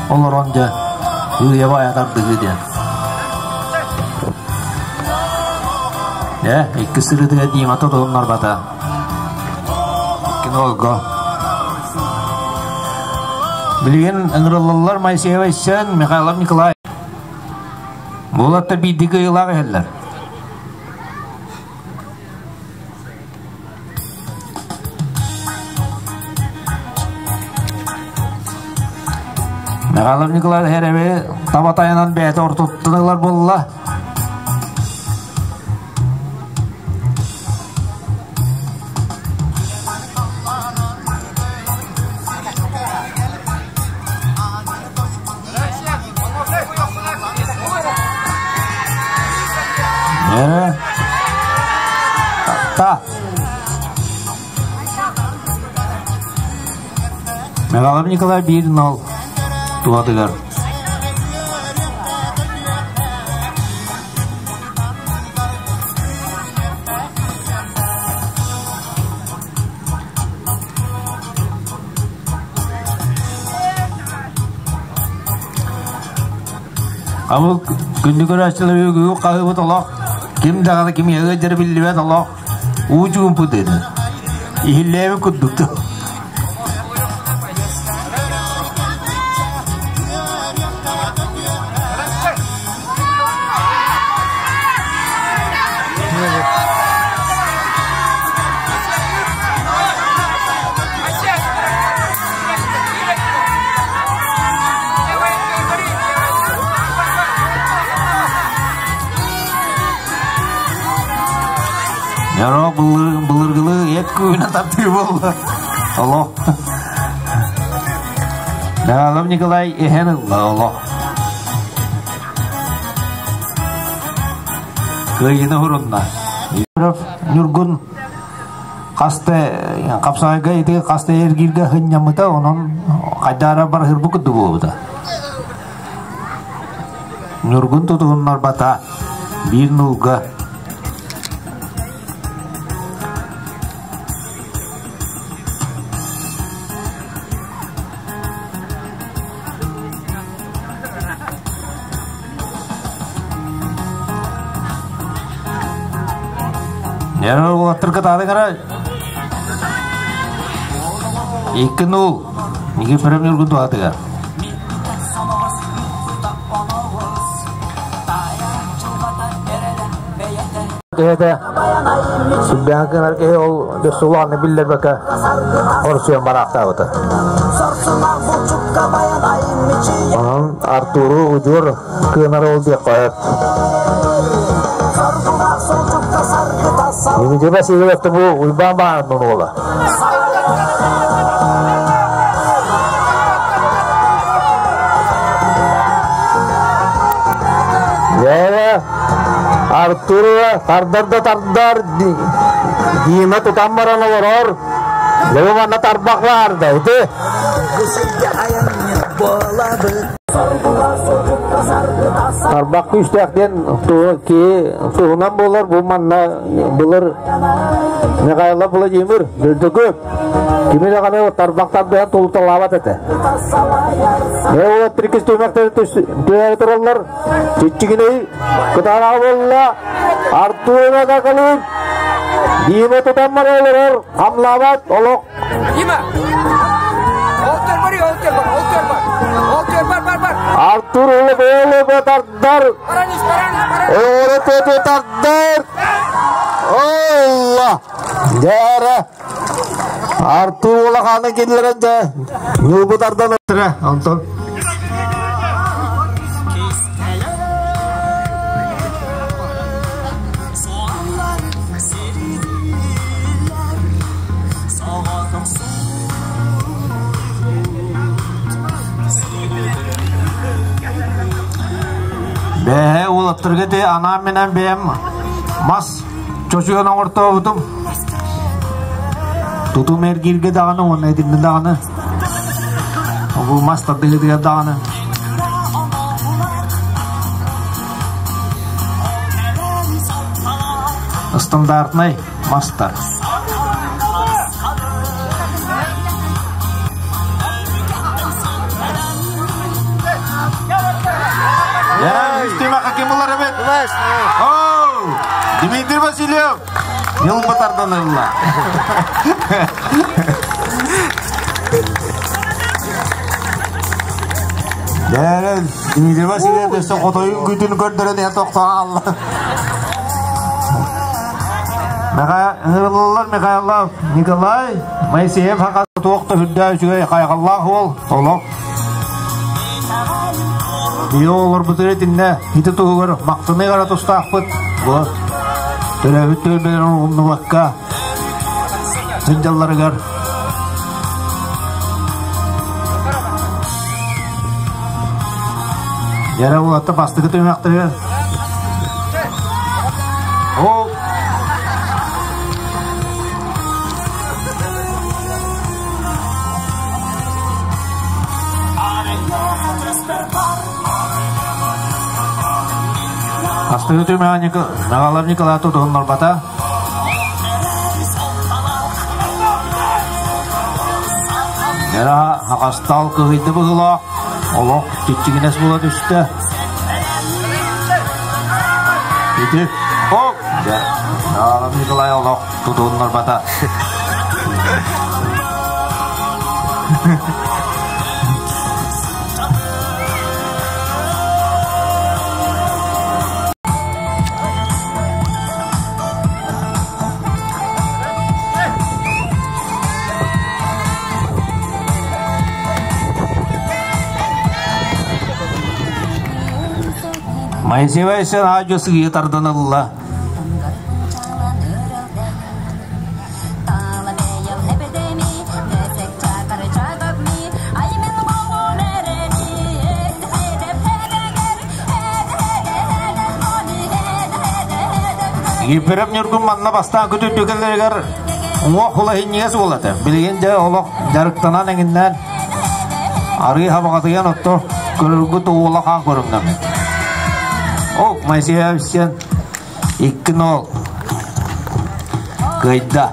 олорон дьэ ыйа баайа тардыһыы диэн. Э, икки сырыытыгар Димата тутуннарбата. Кинолго. Билигин ыҥырыллаллар Моисеева Исен, Михайлов Николай. Буолатта биирдии кыайыылаах иһэллэр. Михайлов Николай Хереви таба тайанан бэйэтэ ортотуттан ылар буолла. Э? Та. Михайлов Николай 1-0 туһатыгар. Абыл күндү көрөөччүлэр үгү хаһыыбыт олох ким даҕаны ким ыалдьара биллибэт олох уу чуумпут ини. Иһиллээбит курдук Яро былыргылы эт күүнэ тартыы буолла. Олох. Михайлов Николай эһэн ылла олох. Кыайыны хурунна. Ньургун хаста хапсаҕайга ити хаста эргииргэ хынньаммыта, онон хайдаара барыһырбы курдук буолбута. Ньургун тутуһуннарбата биир нулга. Нервы уолаттарга таалы кара. 2-0. Никифоров Ньургун туһатыгар. Киһитэ сүрдээх гынар киһи ол дьоссулааны биллэрбэккэ орсуйан бараахтаабыта. Онон Артуру удьуор кыанар ол диэххэ сөп. Дмитрий Васильев бу Уйбаан Бааннын уола. Лера Артур тардар да тардар, Дима тутан баран олорор. Лево манна тарбах бар да, ити. Тарбах күүстээх диэн туһунан буолар бу манна былыр Михайлов Владимир Бөлдөкөп кими даҕаны тарбах тардыһан тулуталаабат этэ. Ол трикис түмэхтери түһэ тураллар. Чиччигиней кытаанах буолла. Артура Какалын Дима тутан олорор, хамлаабат олох. Дима! Ол бар, ол бар, ол бар. Ол бар, бар, бар. Артур улы тардар. Баранис, баранис, баранис. Оҕо төтө тардар. Алла! Дәрі. Артур улаханы келлерен де. Нюлбу тардан. Онтон. Уолаттарга те анаан-минээн бэйэм мас чочуйан оҥортообутум. Тутум эргииргэ даҕаны уонна итиннэ даҕаны. Бу мас тардыһыытыгар даҕаны. Стандартнай мастар. Хакимулар эбит. Дмитрий Васильев Ньылбытардан ылла. Дээрэ Дмитрий Васильев өссө хотойун күтүн көрдөрөн иһэ тохтоон алла. Ыҥырыллар Михайлов Николай Моисеев хака туох да үрдээ үчүгэй хайҕаллаах уол олох. Биһи олорбутугар итиннэ ити туһугар махтаныы гара тустаахпыт. Бу төрөөбүт түөлбэлэрин умнубакка сылдьалларыгар Яра уолатта бастакы түмэхтэригэр Ол Бастакы түмэҕи Нагалар Николай тутуһуннарбата. Яра хахастал кыһыйды быһыылаах, олох чиччигинэс буола түстэ. Ити, о, Нагалар Николай олох тутуһуннарбата. Моисеева Исен аадьо сыгыйы тардан ылла. Иппиреп Ньургун манна бастаан күтүрдүкэллэригэр уҥуох хула иһинньигэс уолата. Билигин дьэ олох дьарыктанан эҥиннээн арыы хабаҕатыйан отто көрөргүт уола хаан көрүҥнэммит. О, Моисеев сен 2-0 кыайда.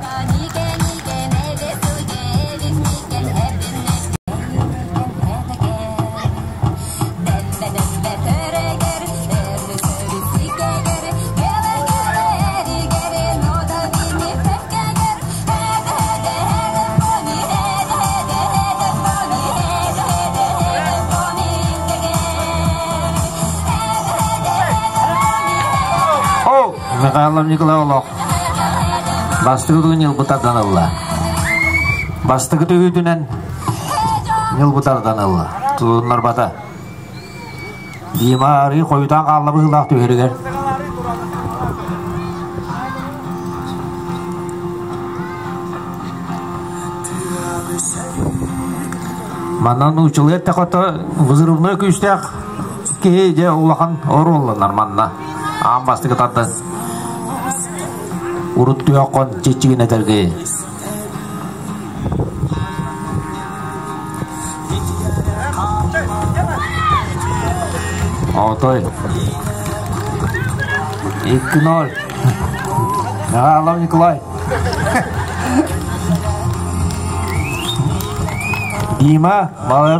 Михайлов Николай олох бастыгы тугун ньылбытардан ылла. Бастыгы түгүтүнэн ньылбытардан ылла. Тулуннарбата. Дима арыы хойутаан хаалла быһыылаах түһэригэр. Манна нууччалыы эттэххэ взрывной күүстээх киһи дьэ улахан оруолланар манна. Аан бастакы тардан урут түһэххон чиччигин этэрги. Отой. 2-0. Михайлов Николай. Дима, молодец.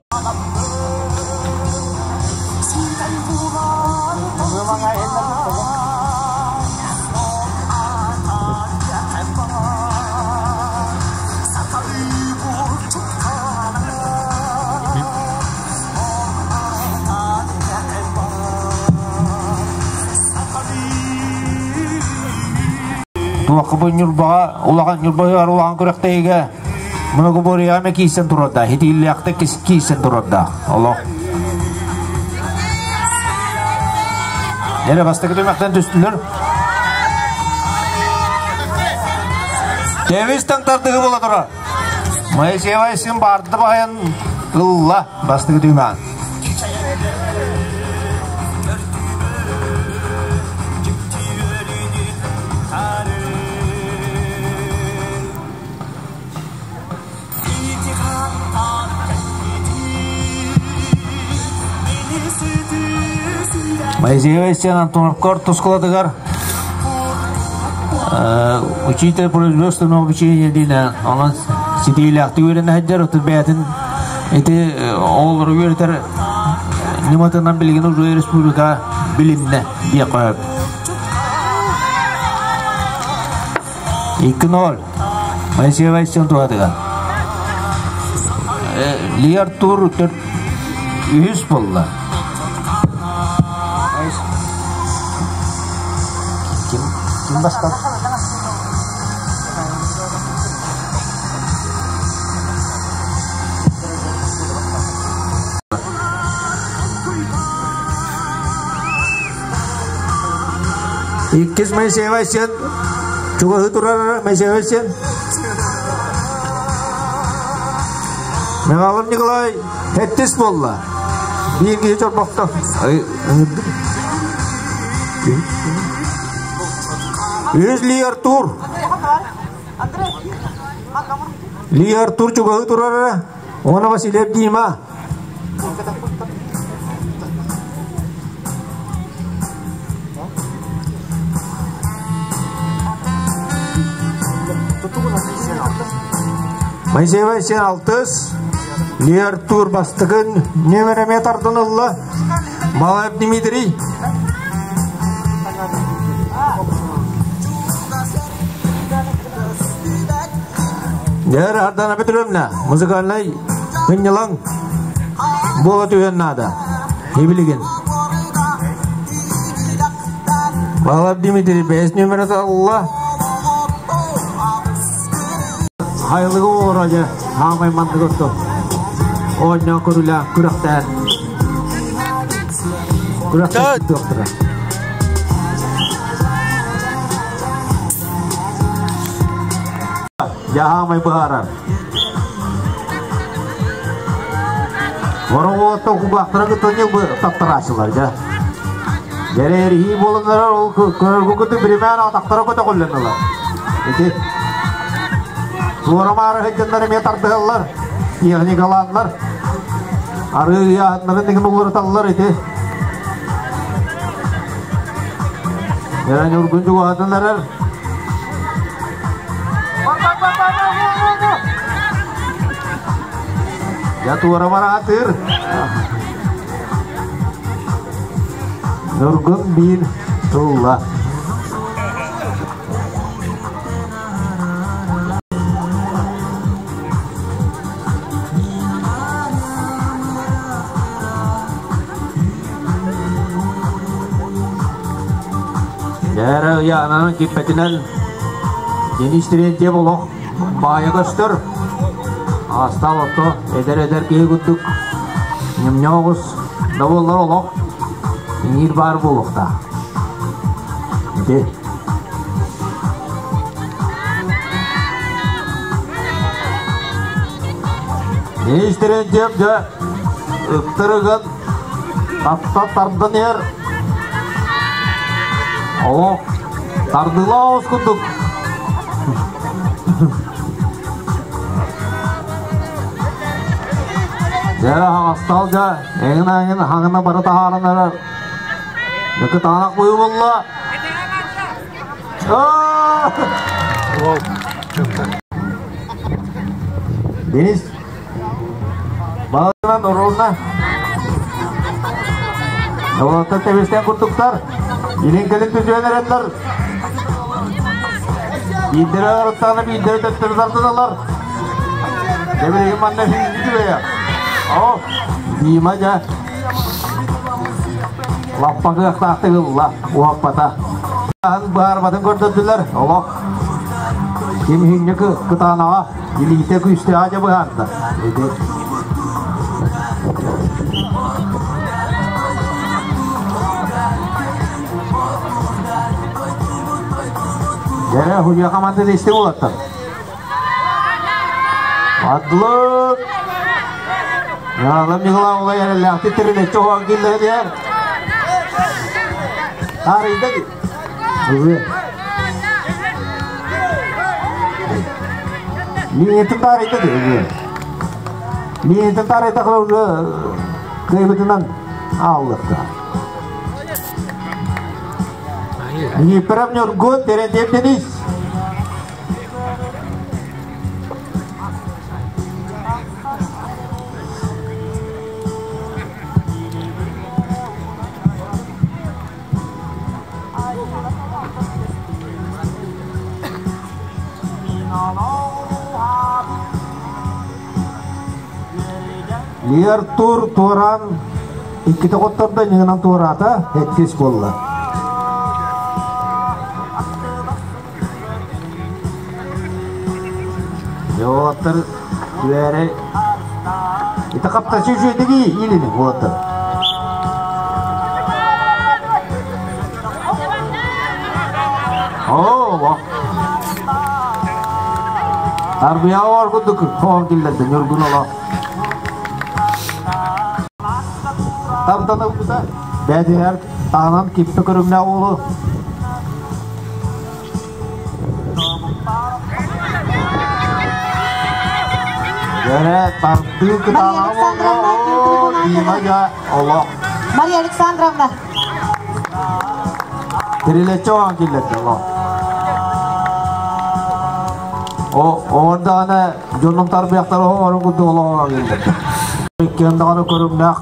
Туохха бу Ньурбаҕа улахан Ньурба улахан күрэхтэһиигэ многоборьеҕа киирсэн турарда, хитииллээхтик киирсэн турарда. Олох. Эрэ бастакы түмэхтэн түстүлэр. Тэбис таҥтардыгы буола турар. Моисеева син барды баһайан ылла бастакы түмэҕин. Моисеева Естен Антоновка ортоскуолатыгар учитель производственного обучения диэн онон ситиилээхтик үөрэнэ сылдьар отут бэйэтин ити оҕолору үөрэтэр ньыматынан билигин уже республика билиннэ диэххэ сөп. 2-0. Моисеева Естен туһатыгар. Ли Артур үһүс буолла. Ким, ким бастады? Иккис Моисеева сен чугаһы турар Моисеева сен. Михайлов Николай Хэттис буолла. Биир киһи чорбохто. Үс Ли Артур. Ли Артур чугаһы турара. Она Васильев Дима. Моисеева сен алтыс. Ли Артур бастыгын нөмереме тардынылла. Малаев Дмитрий. Дэр Ардана Петровна, музыкальный хыннялаң бола түһэн наада. Ибилигин. Балап Дмитрий бес нөмірі алла. Хайлыгы оража, хаамай мандык отто. Оонньоон көрүлэ күрэхтээн. Күрэхтээн туохтара. Яһаамай быһаарар. Вороҥуоттан кулгаахтара кытта таптарааччылар дьэ. Дьэрээрihii буоланнар ол көрөргү биримээн атахтара көтөҕүллэн ылар. Ити туора-маары сылдьаннар эмиэ тардыһаллар, техникалааннар, арыы ыйааһыннарын деген уларыталлар ити. Дьэ Ньургун чугаһатан эрэр. Дьэ туора мараатыыр. Ньургун биир тылла. Дьэ ыйаананан киппэтинэн Денис Терентьев олох баайа көстөр. Астал отто эдэр-эдэр киһи курдук ньымньоҕус да буоллар олох иҥиир баар буолуохтаах. Ити Денис Терентьев дьэ ыктырыгын тапта тардан иһэр. Олох тардыла оҕус курдук. Дьэ хаҥастал дьэ эҥин-эҥин хаҥына бары таһааран эрэр. Кытаанах быһыы буолла. Денис Балынан оролна. Олоттан тэбистэн курдуктар. Илин кэлин түзүөн эрэллэр. Биирдэрэ арыттаана биирдэрэ төттөрү тардыналар. Дебилигин манна хүннү О, Дима дьэ. Лаппа кыахтаахтык ылла, уһаппата. Баарбатын көрдөрдүлэр. Олох ким хүннү кытаанаҕа илиитэ күүстээҕэ дьэ быһаарда. Ити Дьэрэ хуйа команданы исти буолаттар. Адлык! Яалам Николай улай эрэллээхтик тирилэччи оһоон киллэрэ Таарыйда ди. Линиятын таарыйда ди. Линиятын таарыйда уже кыайбытынан ааллыкта. Никифоров Ньургун, Терентьев Денис. Лиар тур туораан иккитэ хоттордо ньыгынан туораата хэттис буолла. Уолаттар түбээри ити хаптачы үчүгэйдиги иилини уолаттар. Оо, Арбыйа ор курдук хоон киллэрдэ Ньургун олох. Тардан ылбыта. Бэдиһэр таһынан киппэ көрүҥнээх уолу Дьэрэ тардыы кытаанах буолла. Дима дьэ олох. Мария Александровна. Тирилэччи оҕон киллэрдэ олох. О, оҕордаҕына дьонум тарбыйахтар оҕорун курдук олоҕор киллэрдэ. Иккиэн даҕаны көрүҥнээх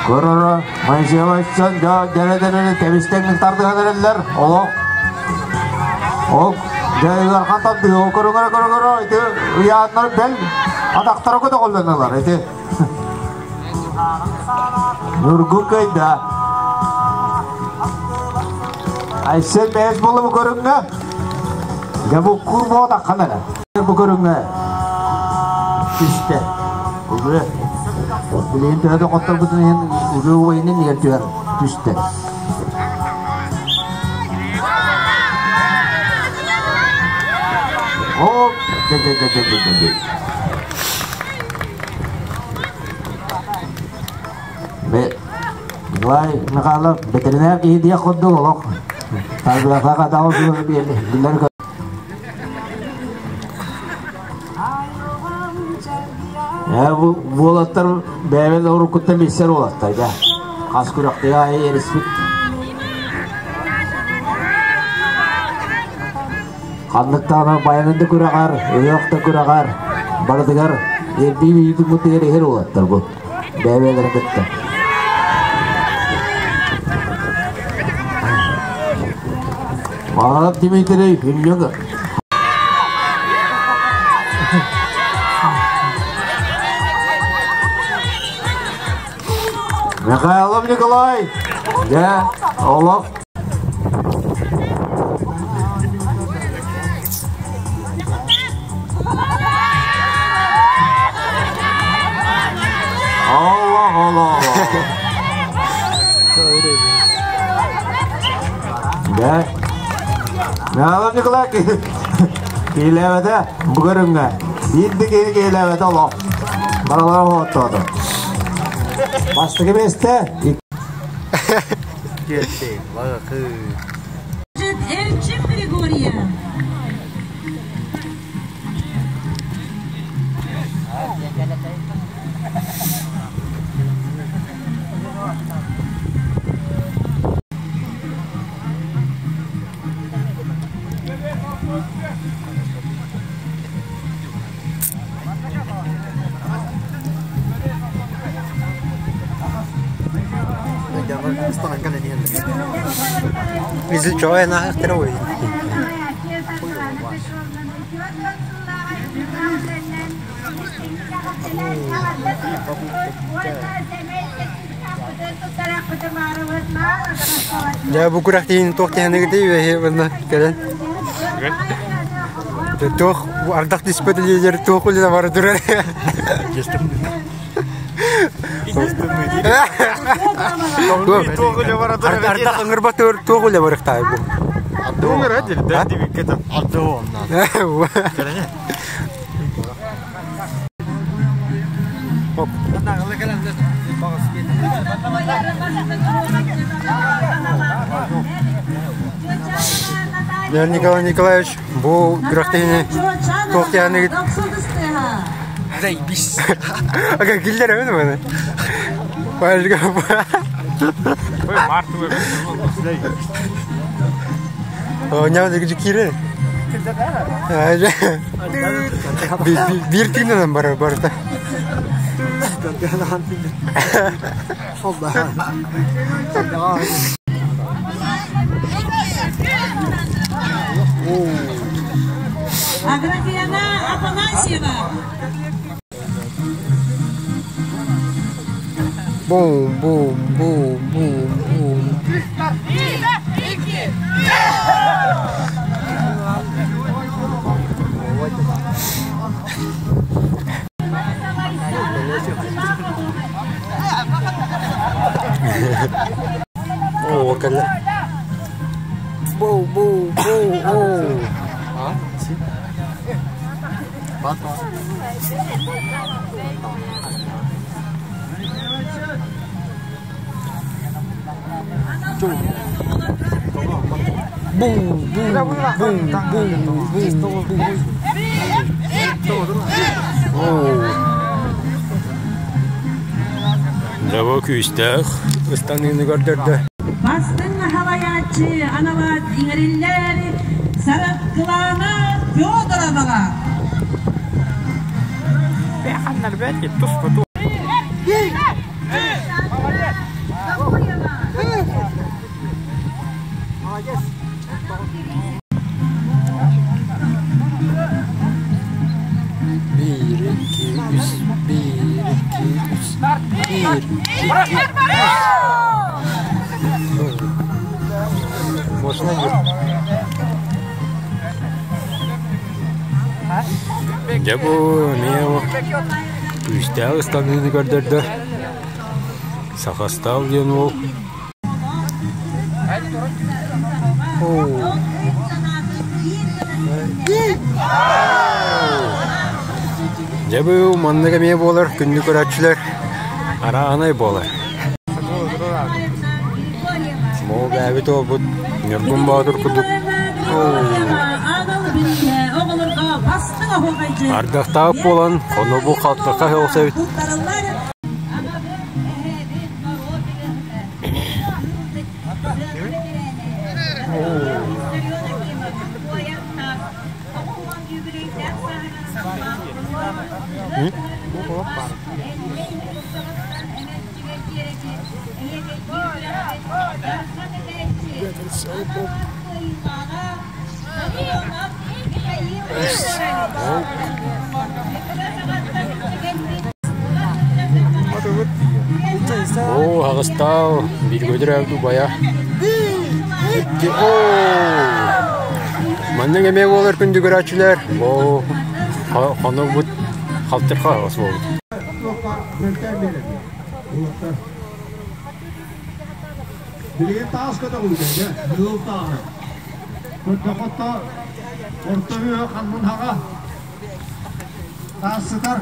Көрөрө, Моисеевичтан дьэ дьэрэ тэбистэн тардыһан эрэллэр. Олох. Ол дьэ ыарахан тардыһыы. Ол көрүҥэрэ көрүҥэрэ ити ыйааннар бэл атахтара көтөҕүллэнэлэр ити. Нургу кыйда. Айсен бэйэс буолла бу көрүҥҥэ. Дьэ бу кур буотаххан эрэ. Бу көрүҥҥэ түстэ. Уже билигин төһө да хотторбутун иһин уже уойунун иһэр түһэр түстэ. Оп, дэ дэ дэ дэ дэ дэ. Николай Михайлов ветеринар киһи диэх курдук олох тарбыйахтаах атаҕы биллэр. Бу уолаттар бэйэбит уруккуттан билсэр уолаттар да. Хас күрэхтэһии аайы эриспит. Ханныктаҕына баянын да күрэҕэр, ыһыах да күрэҕэр барытыгар эрдии биитин иһэр уолаттар бу. Бэйэ-бэйэлэрин кытта. Маалап Дмитрий Хүннүк. Михайлов Николай. Дьэ, олох. Allah Allah Allah. Дьэ, Михайлов Николай киилээбэтэ бу көрүҥҥэ. Биир да киһи киилээбэтэ олох. Баралара оттоото. Бастакы миэстэ. Эрчим Григорьев. Дьэ бу күрэхтиин туох тиһэниги үөһэ манна кэлэн туох ардах түспэт лидер туох үлэ бара турар. Ардах ыңырба туох үлэ барыктаай бу. Николай Николаевич, бу күрэхтэһиини туох тиһэниги Заебись. Ага, киллер эбит маны. Оонньоон үгүс киирэр. Биир тыынынан барар барыта. Аграфена Афанасьева. Бум, бум, бум, бум, бум. Оо, кэллэ. Бу, бу, бу, оо. Бу, бу, бу, бу, бу, бу. Оо. Дьэ бу күүстээх ыстаныыны көрдөрдө. Бастыҥ халайааччы аналаат иҥэриллэр Саргылаана Федороваҕа. Биир, икки, үс, биир, икки, үс, биир, икки, үс. Можно Дьэ бу эмиэ күүстээх ыстаныыны көрдөрдө. Сахастаал диэн уол Дьэ бу маннык эмиэ буолар күндү көрөөччүлэр арааһынай буолар. Мол бээбит уолбут Ньургун Боотур курдук ардахтаах буолан хонобу халтаха эбит. Оо, аҕыстаал, бииргэ төрөөбүт убайа. Икки, оо! Маннык эмиэ буолар күндү көрөөччүлэр. Оо, хонугбут халтырха аҕыс буолбут. Билигин таас көтөҕүүтэ, дьыл тааһы. Көрдөхөттө орто үө ханнын хаҕа таас сытар.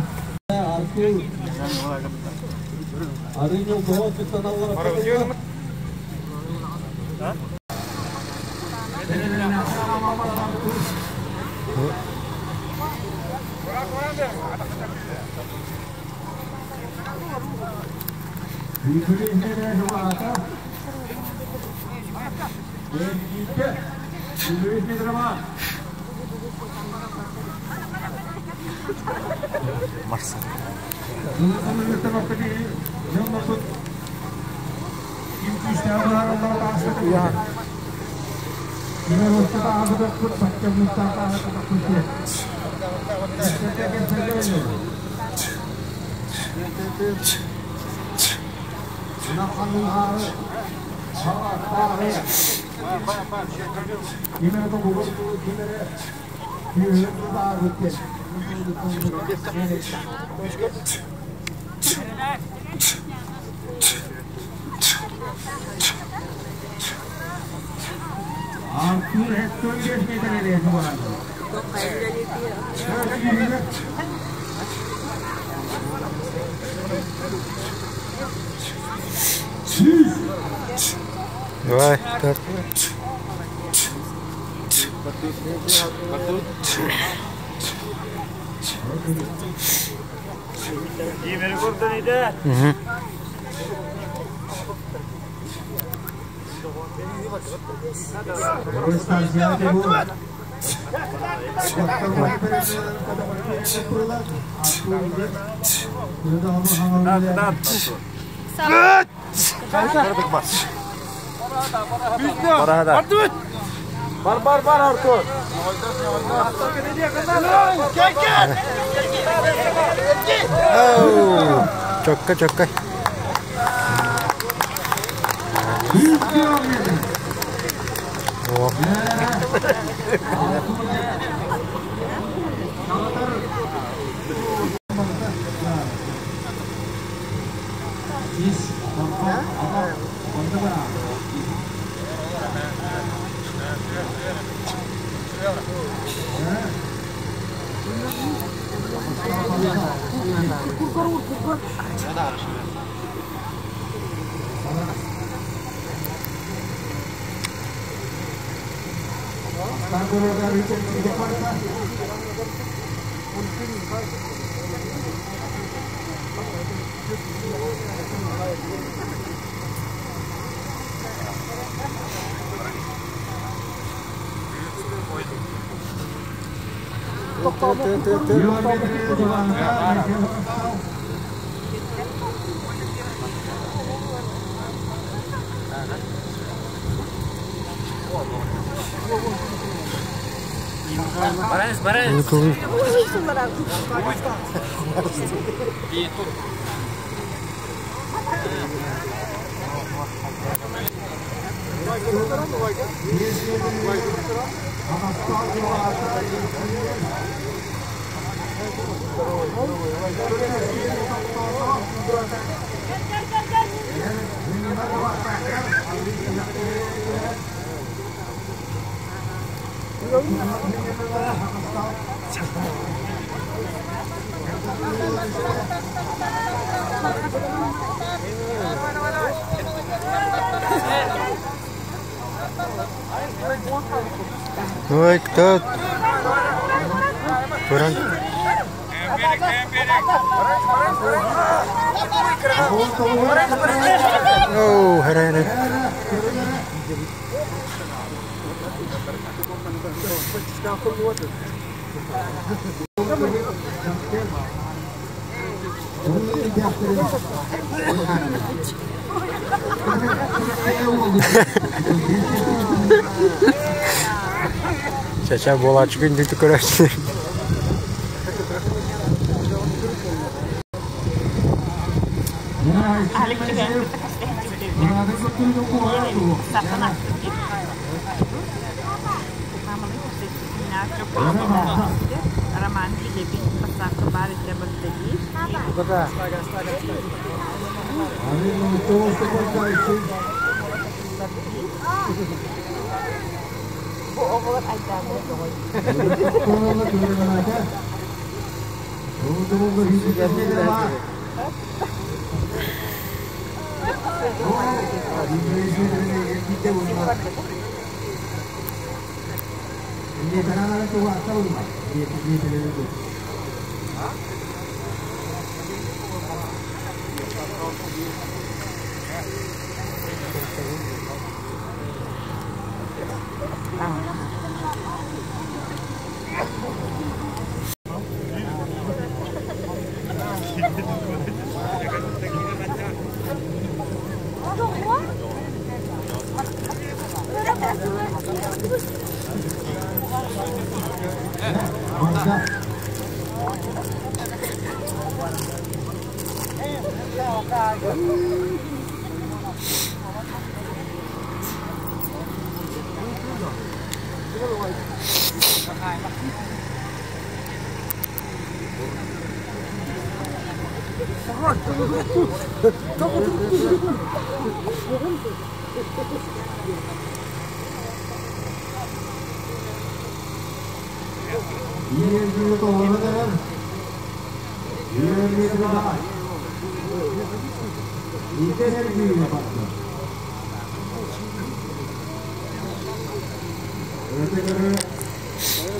Давай, так. Угу. Бар бар бар Артур. Чокка чокка. Ой, кто? Туран. Оу, хара-хара. Чача буолааччы күндүтү көрөөччүлэр.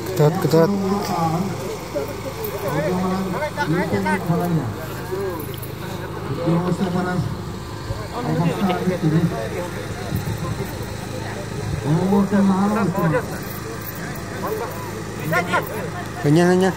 Кытаат, кытаат. Кынньан, кынньан.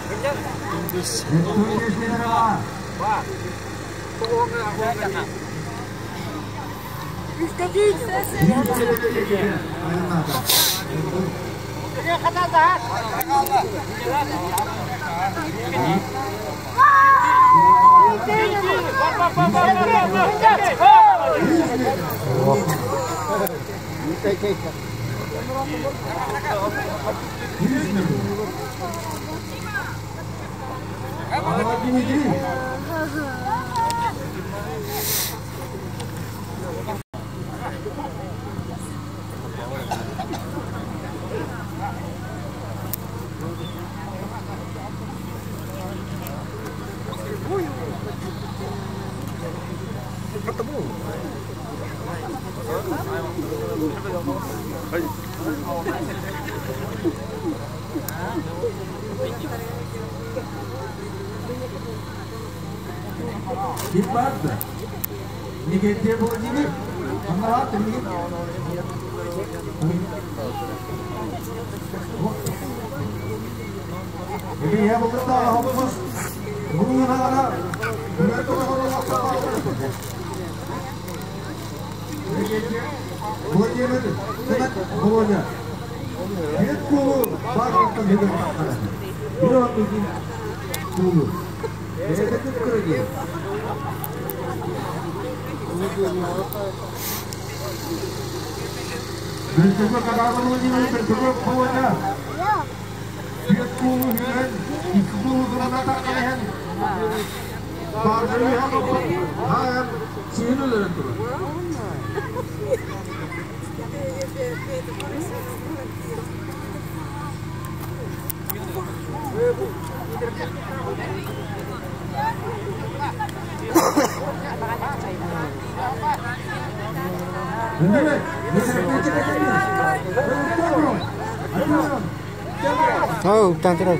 Ау, там турар.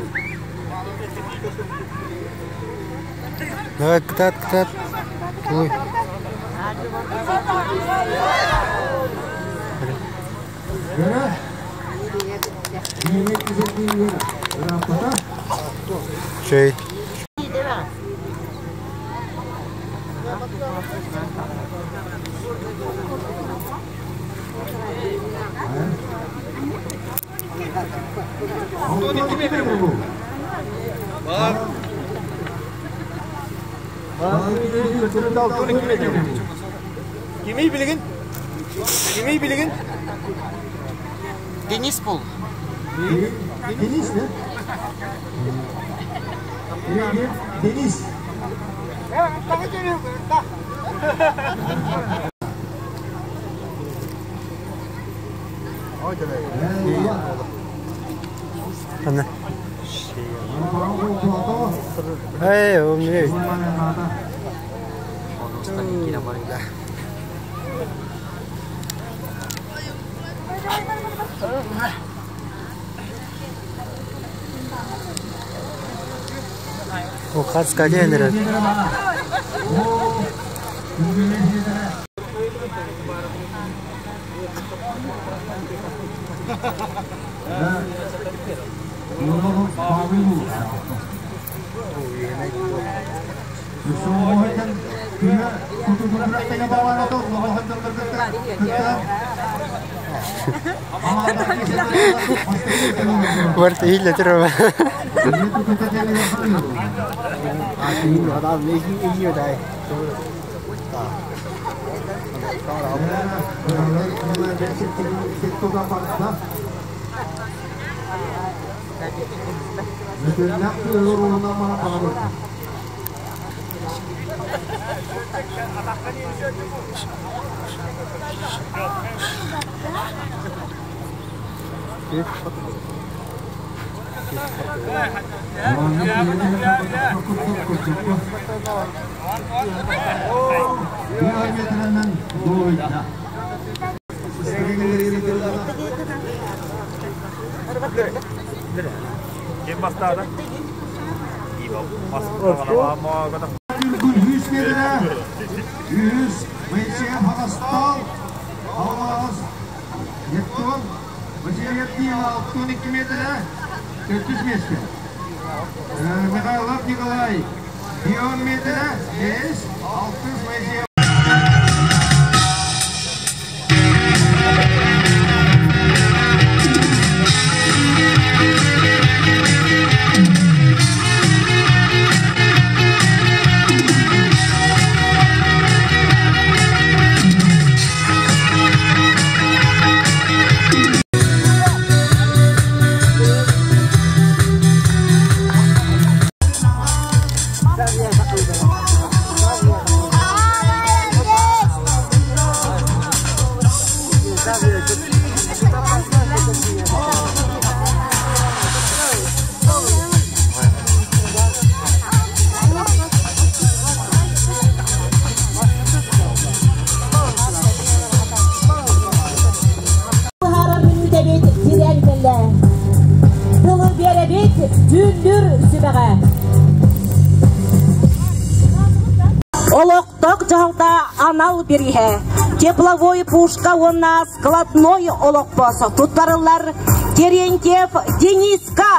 Давай, кытаат, кытаат. Ой. Чэй. Кимий билигин? Кимий билигин? Денис Пул. Денис, да? Денис. Ана. Эй, умный. О, хаска генерал. Барт иһиллэ турар. Ким бастаады? Үс, Моисеев Хагастал, Алмаз, Нептун, Васильев Дима, 62 метра, 400 месте. Михайлов Николай, 10 метра, 5, 6 Моисеев. Быһаарар мүнүүтэбит тирээн кэллэ. Тылы биэрэбит дьүүллүүр сүбэҕэ. Олохтоох дьаһалта анал бирииһэ. Тепловой пушка уонна складной олоппос туттарыллар Терентьев Дениска.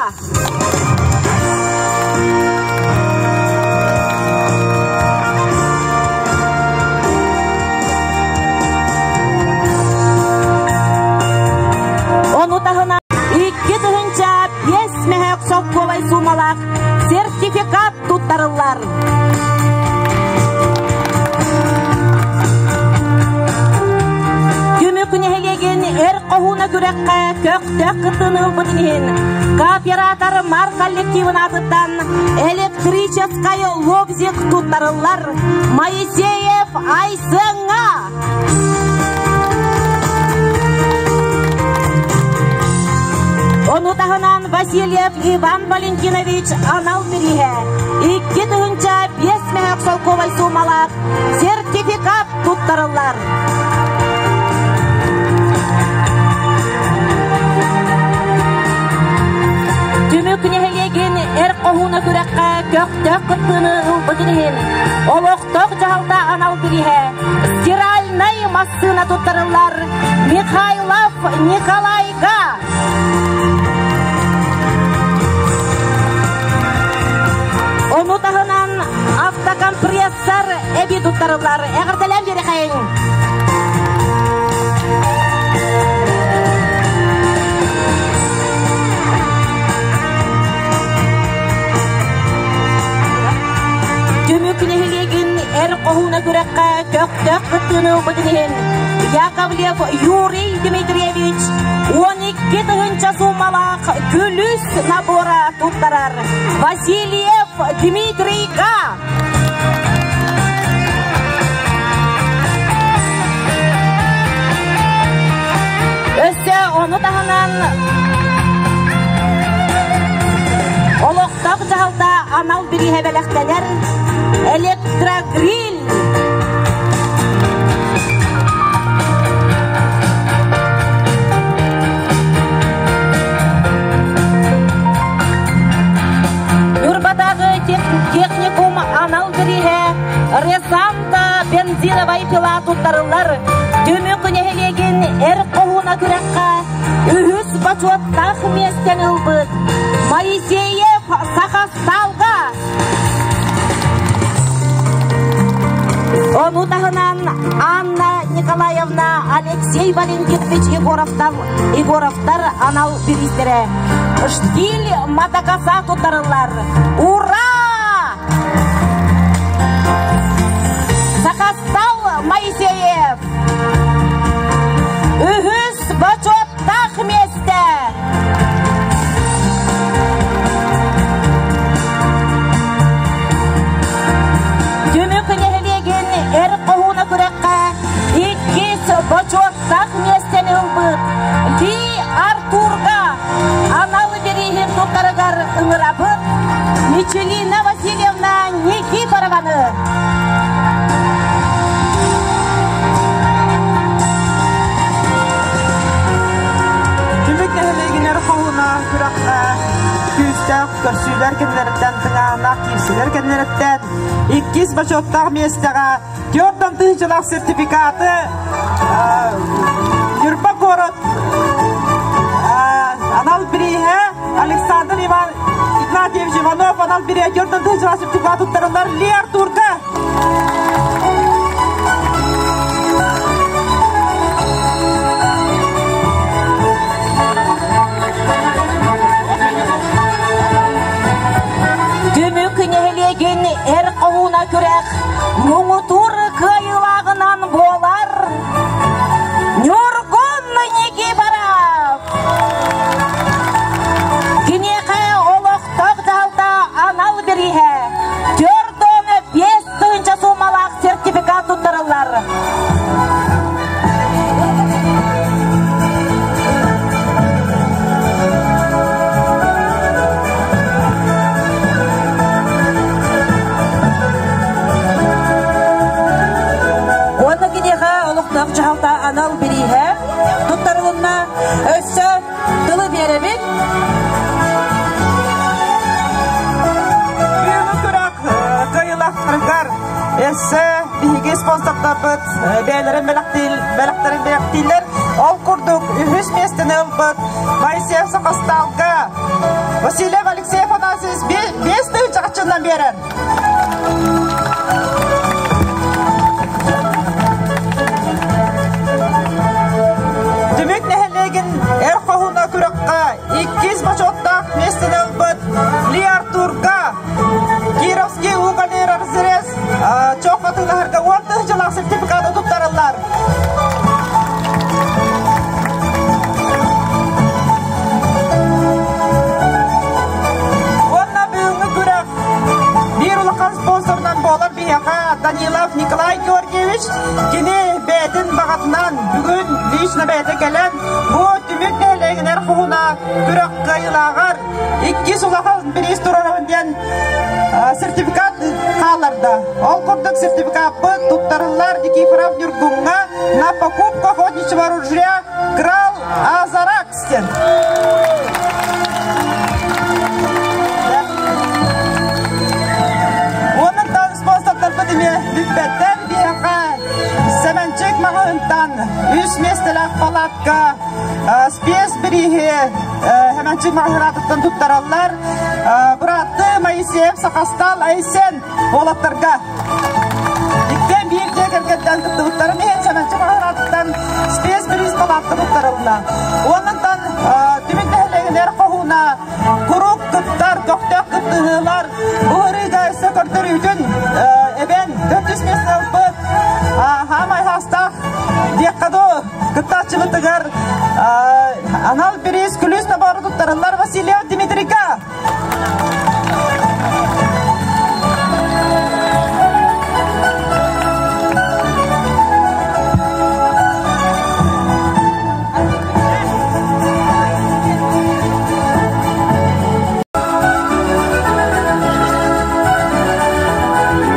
Ону таһынан 2005 мөһөөк солкуобай суумалаах сертификат туттарыллар. Түмүк нэһилиэгин эр хоһууна күрэххэ көхтөөх кыттыыны ылбытын иһин кооператор Мар коллективын аатыттан электрическай лобзик туттарыллар Моисеев Айсеҥҥа. Ону таһынан Васильев Иван Валентинович анал бирииһэ 2005 мөһөөк солкуобай суумалаах сертификат туттарыллар. Түмүк нэһилиэгин эр хоһууна күрэххэ көхтөөх кыттыыны ылбытын иһин олохтоох дьаһалта анал бирииһэ стиральнай массыына туттарыллар Михайлов Николайга. Ону таһынан автокомпрессор эби туттарыллар. Эҕэрдэлээн биэрэхэйиҥ! Түмүк нэһилиэгин эр хоһууна күрэххэ көхтөөх кыттыыны ылбытын иһин Яковлев Юрий Дмитриевич 12 тыһыынча суумалаах күлүс набора туттарар Васильев Дмитрийга. Өссө ону таһынан олохтоох дьаһалта анал бирииһэ бэлэхтэнэр электрогриль. Ньурбатааҕы техникум анал бирииһэ Ресанта бензиновай пила туттарыллар Түмүк нэһилиэгин эр хоһууна күрэххэ үһүс бочуоттаах миэстэни ылбыт Моисеев Сахасталга. Ону таһынан Анна Николаевна Алексей Валентинович Егоровтар, Егоровтар анал бириистэрэ Штиль мотокоса туттарыллар. Ура! Сахастал Моисеев! Үһүс бочуоттаах миэстэ! Түмүк нэһилиэгин эр хоһууна күрэххэ иккис бочуоттаах миэстэни ылбыт Ли Артурга анал бирииһин туттарыгар ыҥырабыт Мичелина Васильевна Никифорованы. Түмүк нэһилиэгинэр хоһуна күрэххэ күүстээх көрсүүлэр кэннилэриттэн тыҥааһыннаах киирсиилэр кэннилэриттэн иккис бочуоттаах миэстэҕэ 4 тыһыынчалаах сертификаты Ньурба. куорат анал бирииһэ Александр Иван Игнатьевич Иванов анал бирииһэ төрдөн тыһыынчалаах сертификат туттарыллар Ли Артурга. Түмүк нэһилиэгин эр хоһууна күрэх муҥутуур кыайыылааҕынан буолар Ньургун Никифоров! Киниэхэ олохтоох дьаһалта анал бирииһэ 45 тыһыынча суумалаах сертификат туттарыллар. Уонна киниэхэ олохтоох дьаһалта анал бирииһэ туттарылынна. Өссө тылы биэрэбит. Бүгүҥҥү күрэх кыайыылаахтарыгар өссө биһиги спонсордарбыт бэйэлэрин бэлэхтэрин бэлэхтииллэр. Ол курдук үһүс миэстэни ылбыт Моисеев Сахасталга Васильев Алексей Афанасьевич 5 тыһыынча харчынан биэрэр. Түмүк нэһилиэгин эр хоһууна күрэххэ иккис бочуоттаах миэстэни ылбыт Ли Артурга Кировский угольный разрез чох атыылаһарга 10 тыһыынчалаах сертификаты туттараллар. Уонна бүгүҥҥү күрэх биир улахан спонсорунан буолар биһиэхэ Данилов Николай Георгиевич. Кини бэйэтин баҕатынан бүгүн лично бэйэтэ кэлэн бу түмүк нэһилиэгинэр хоһуна күрэх кыайыылааҕар иккис улахан бириис туруорабын диэн сертификат хаалларда. Ол курдук сертификаппыт туттарыллар Никифоров Ньургуҥҥа на покупку охотничьего ружья Крал Азаракс диэн. Уоннартан спонсордарбыт эмиэ бүппэттэр биһиэхэ Сэмэнчик маҕаһыынтан үс миэстэлээх палатка спец бирииһи Сэмэнчик маҕаһыынаатыттан туттараллар. Быраатты Моисеев Сахастал Айсен уолаттарга иккиэн биир дьиэ кэргэттэн кыттыбыттарын иһин Сэмэнчик маҕаһыынаатыттан спец бириис палатка туттарылла. Уоннантан түмүк нэһилиэгинэр хоһууна куруук кыттар, көхтөөх кыттыһыылар уһарыыга өссө көрдөрүүтүн эбэн 400 миэстэ ылбыт хаамай хаастаах диэххэ дуу кыттааччыбытыгар анал бириис күлүүс набору туттарыллар Васильев Дмитрийга.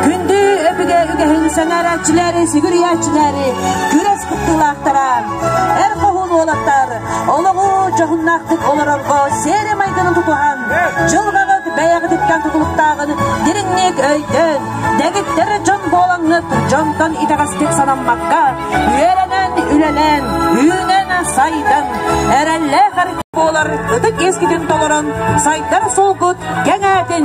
Күндү өбүгэ үгэһин сэҥээрээччилэри, сүгүрүйээччилэри, күрэс кыттыылаахтара, эр хоһуун уолаттар олоҕу дьоһуннаахтык олорорго сиэри майгыны тутуһан, дьылҕаҕыт бэйэҕититтэн тутулуктааҕын дириҥник өйдөөн, дэгиттэр дьон буолаҥҥыт дьонтон итэҕэстик санаммакка, үөрэнэн, үлэлээн, үүнэн, сайдан, эрэллээх буолар ытык иэскитин толорон сайдар суолгут кэҥээтин!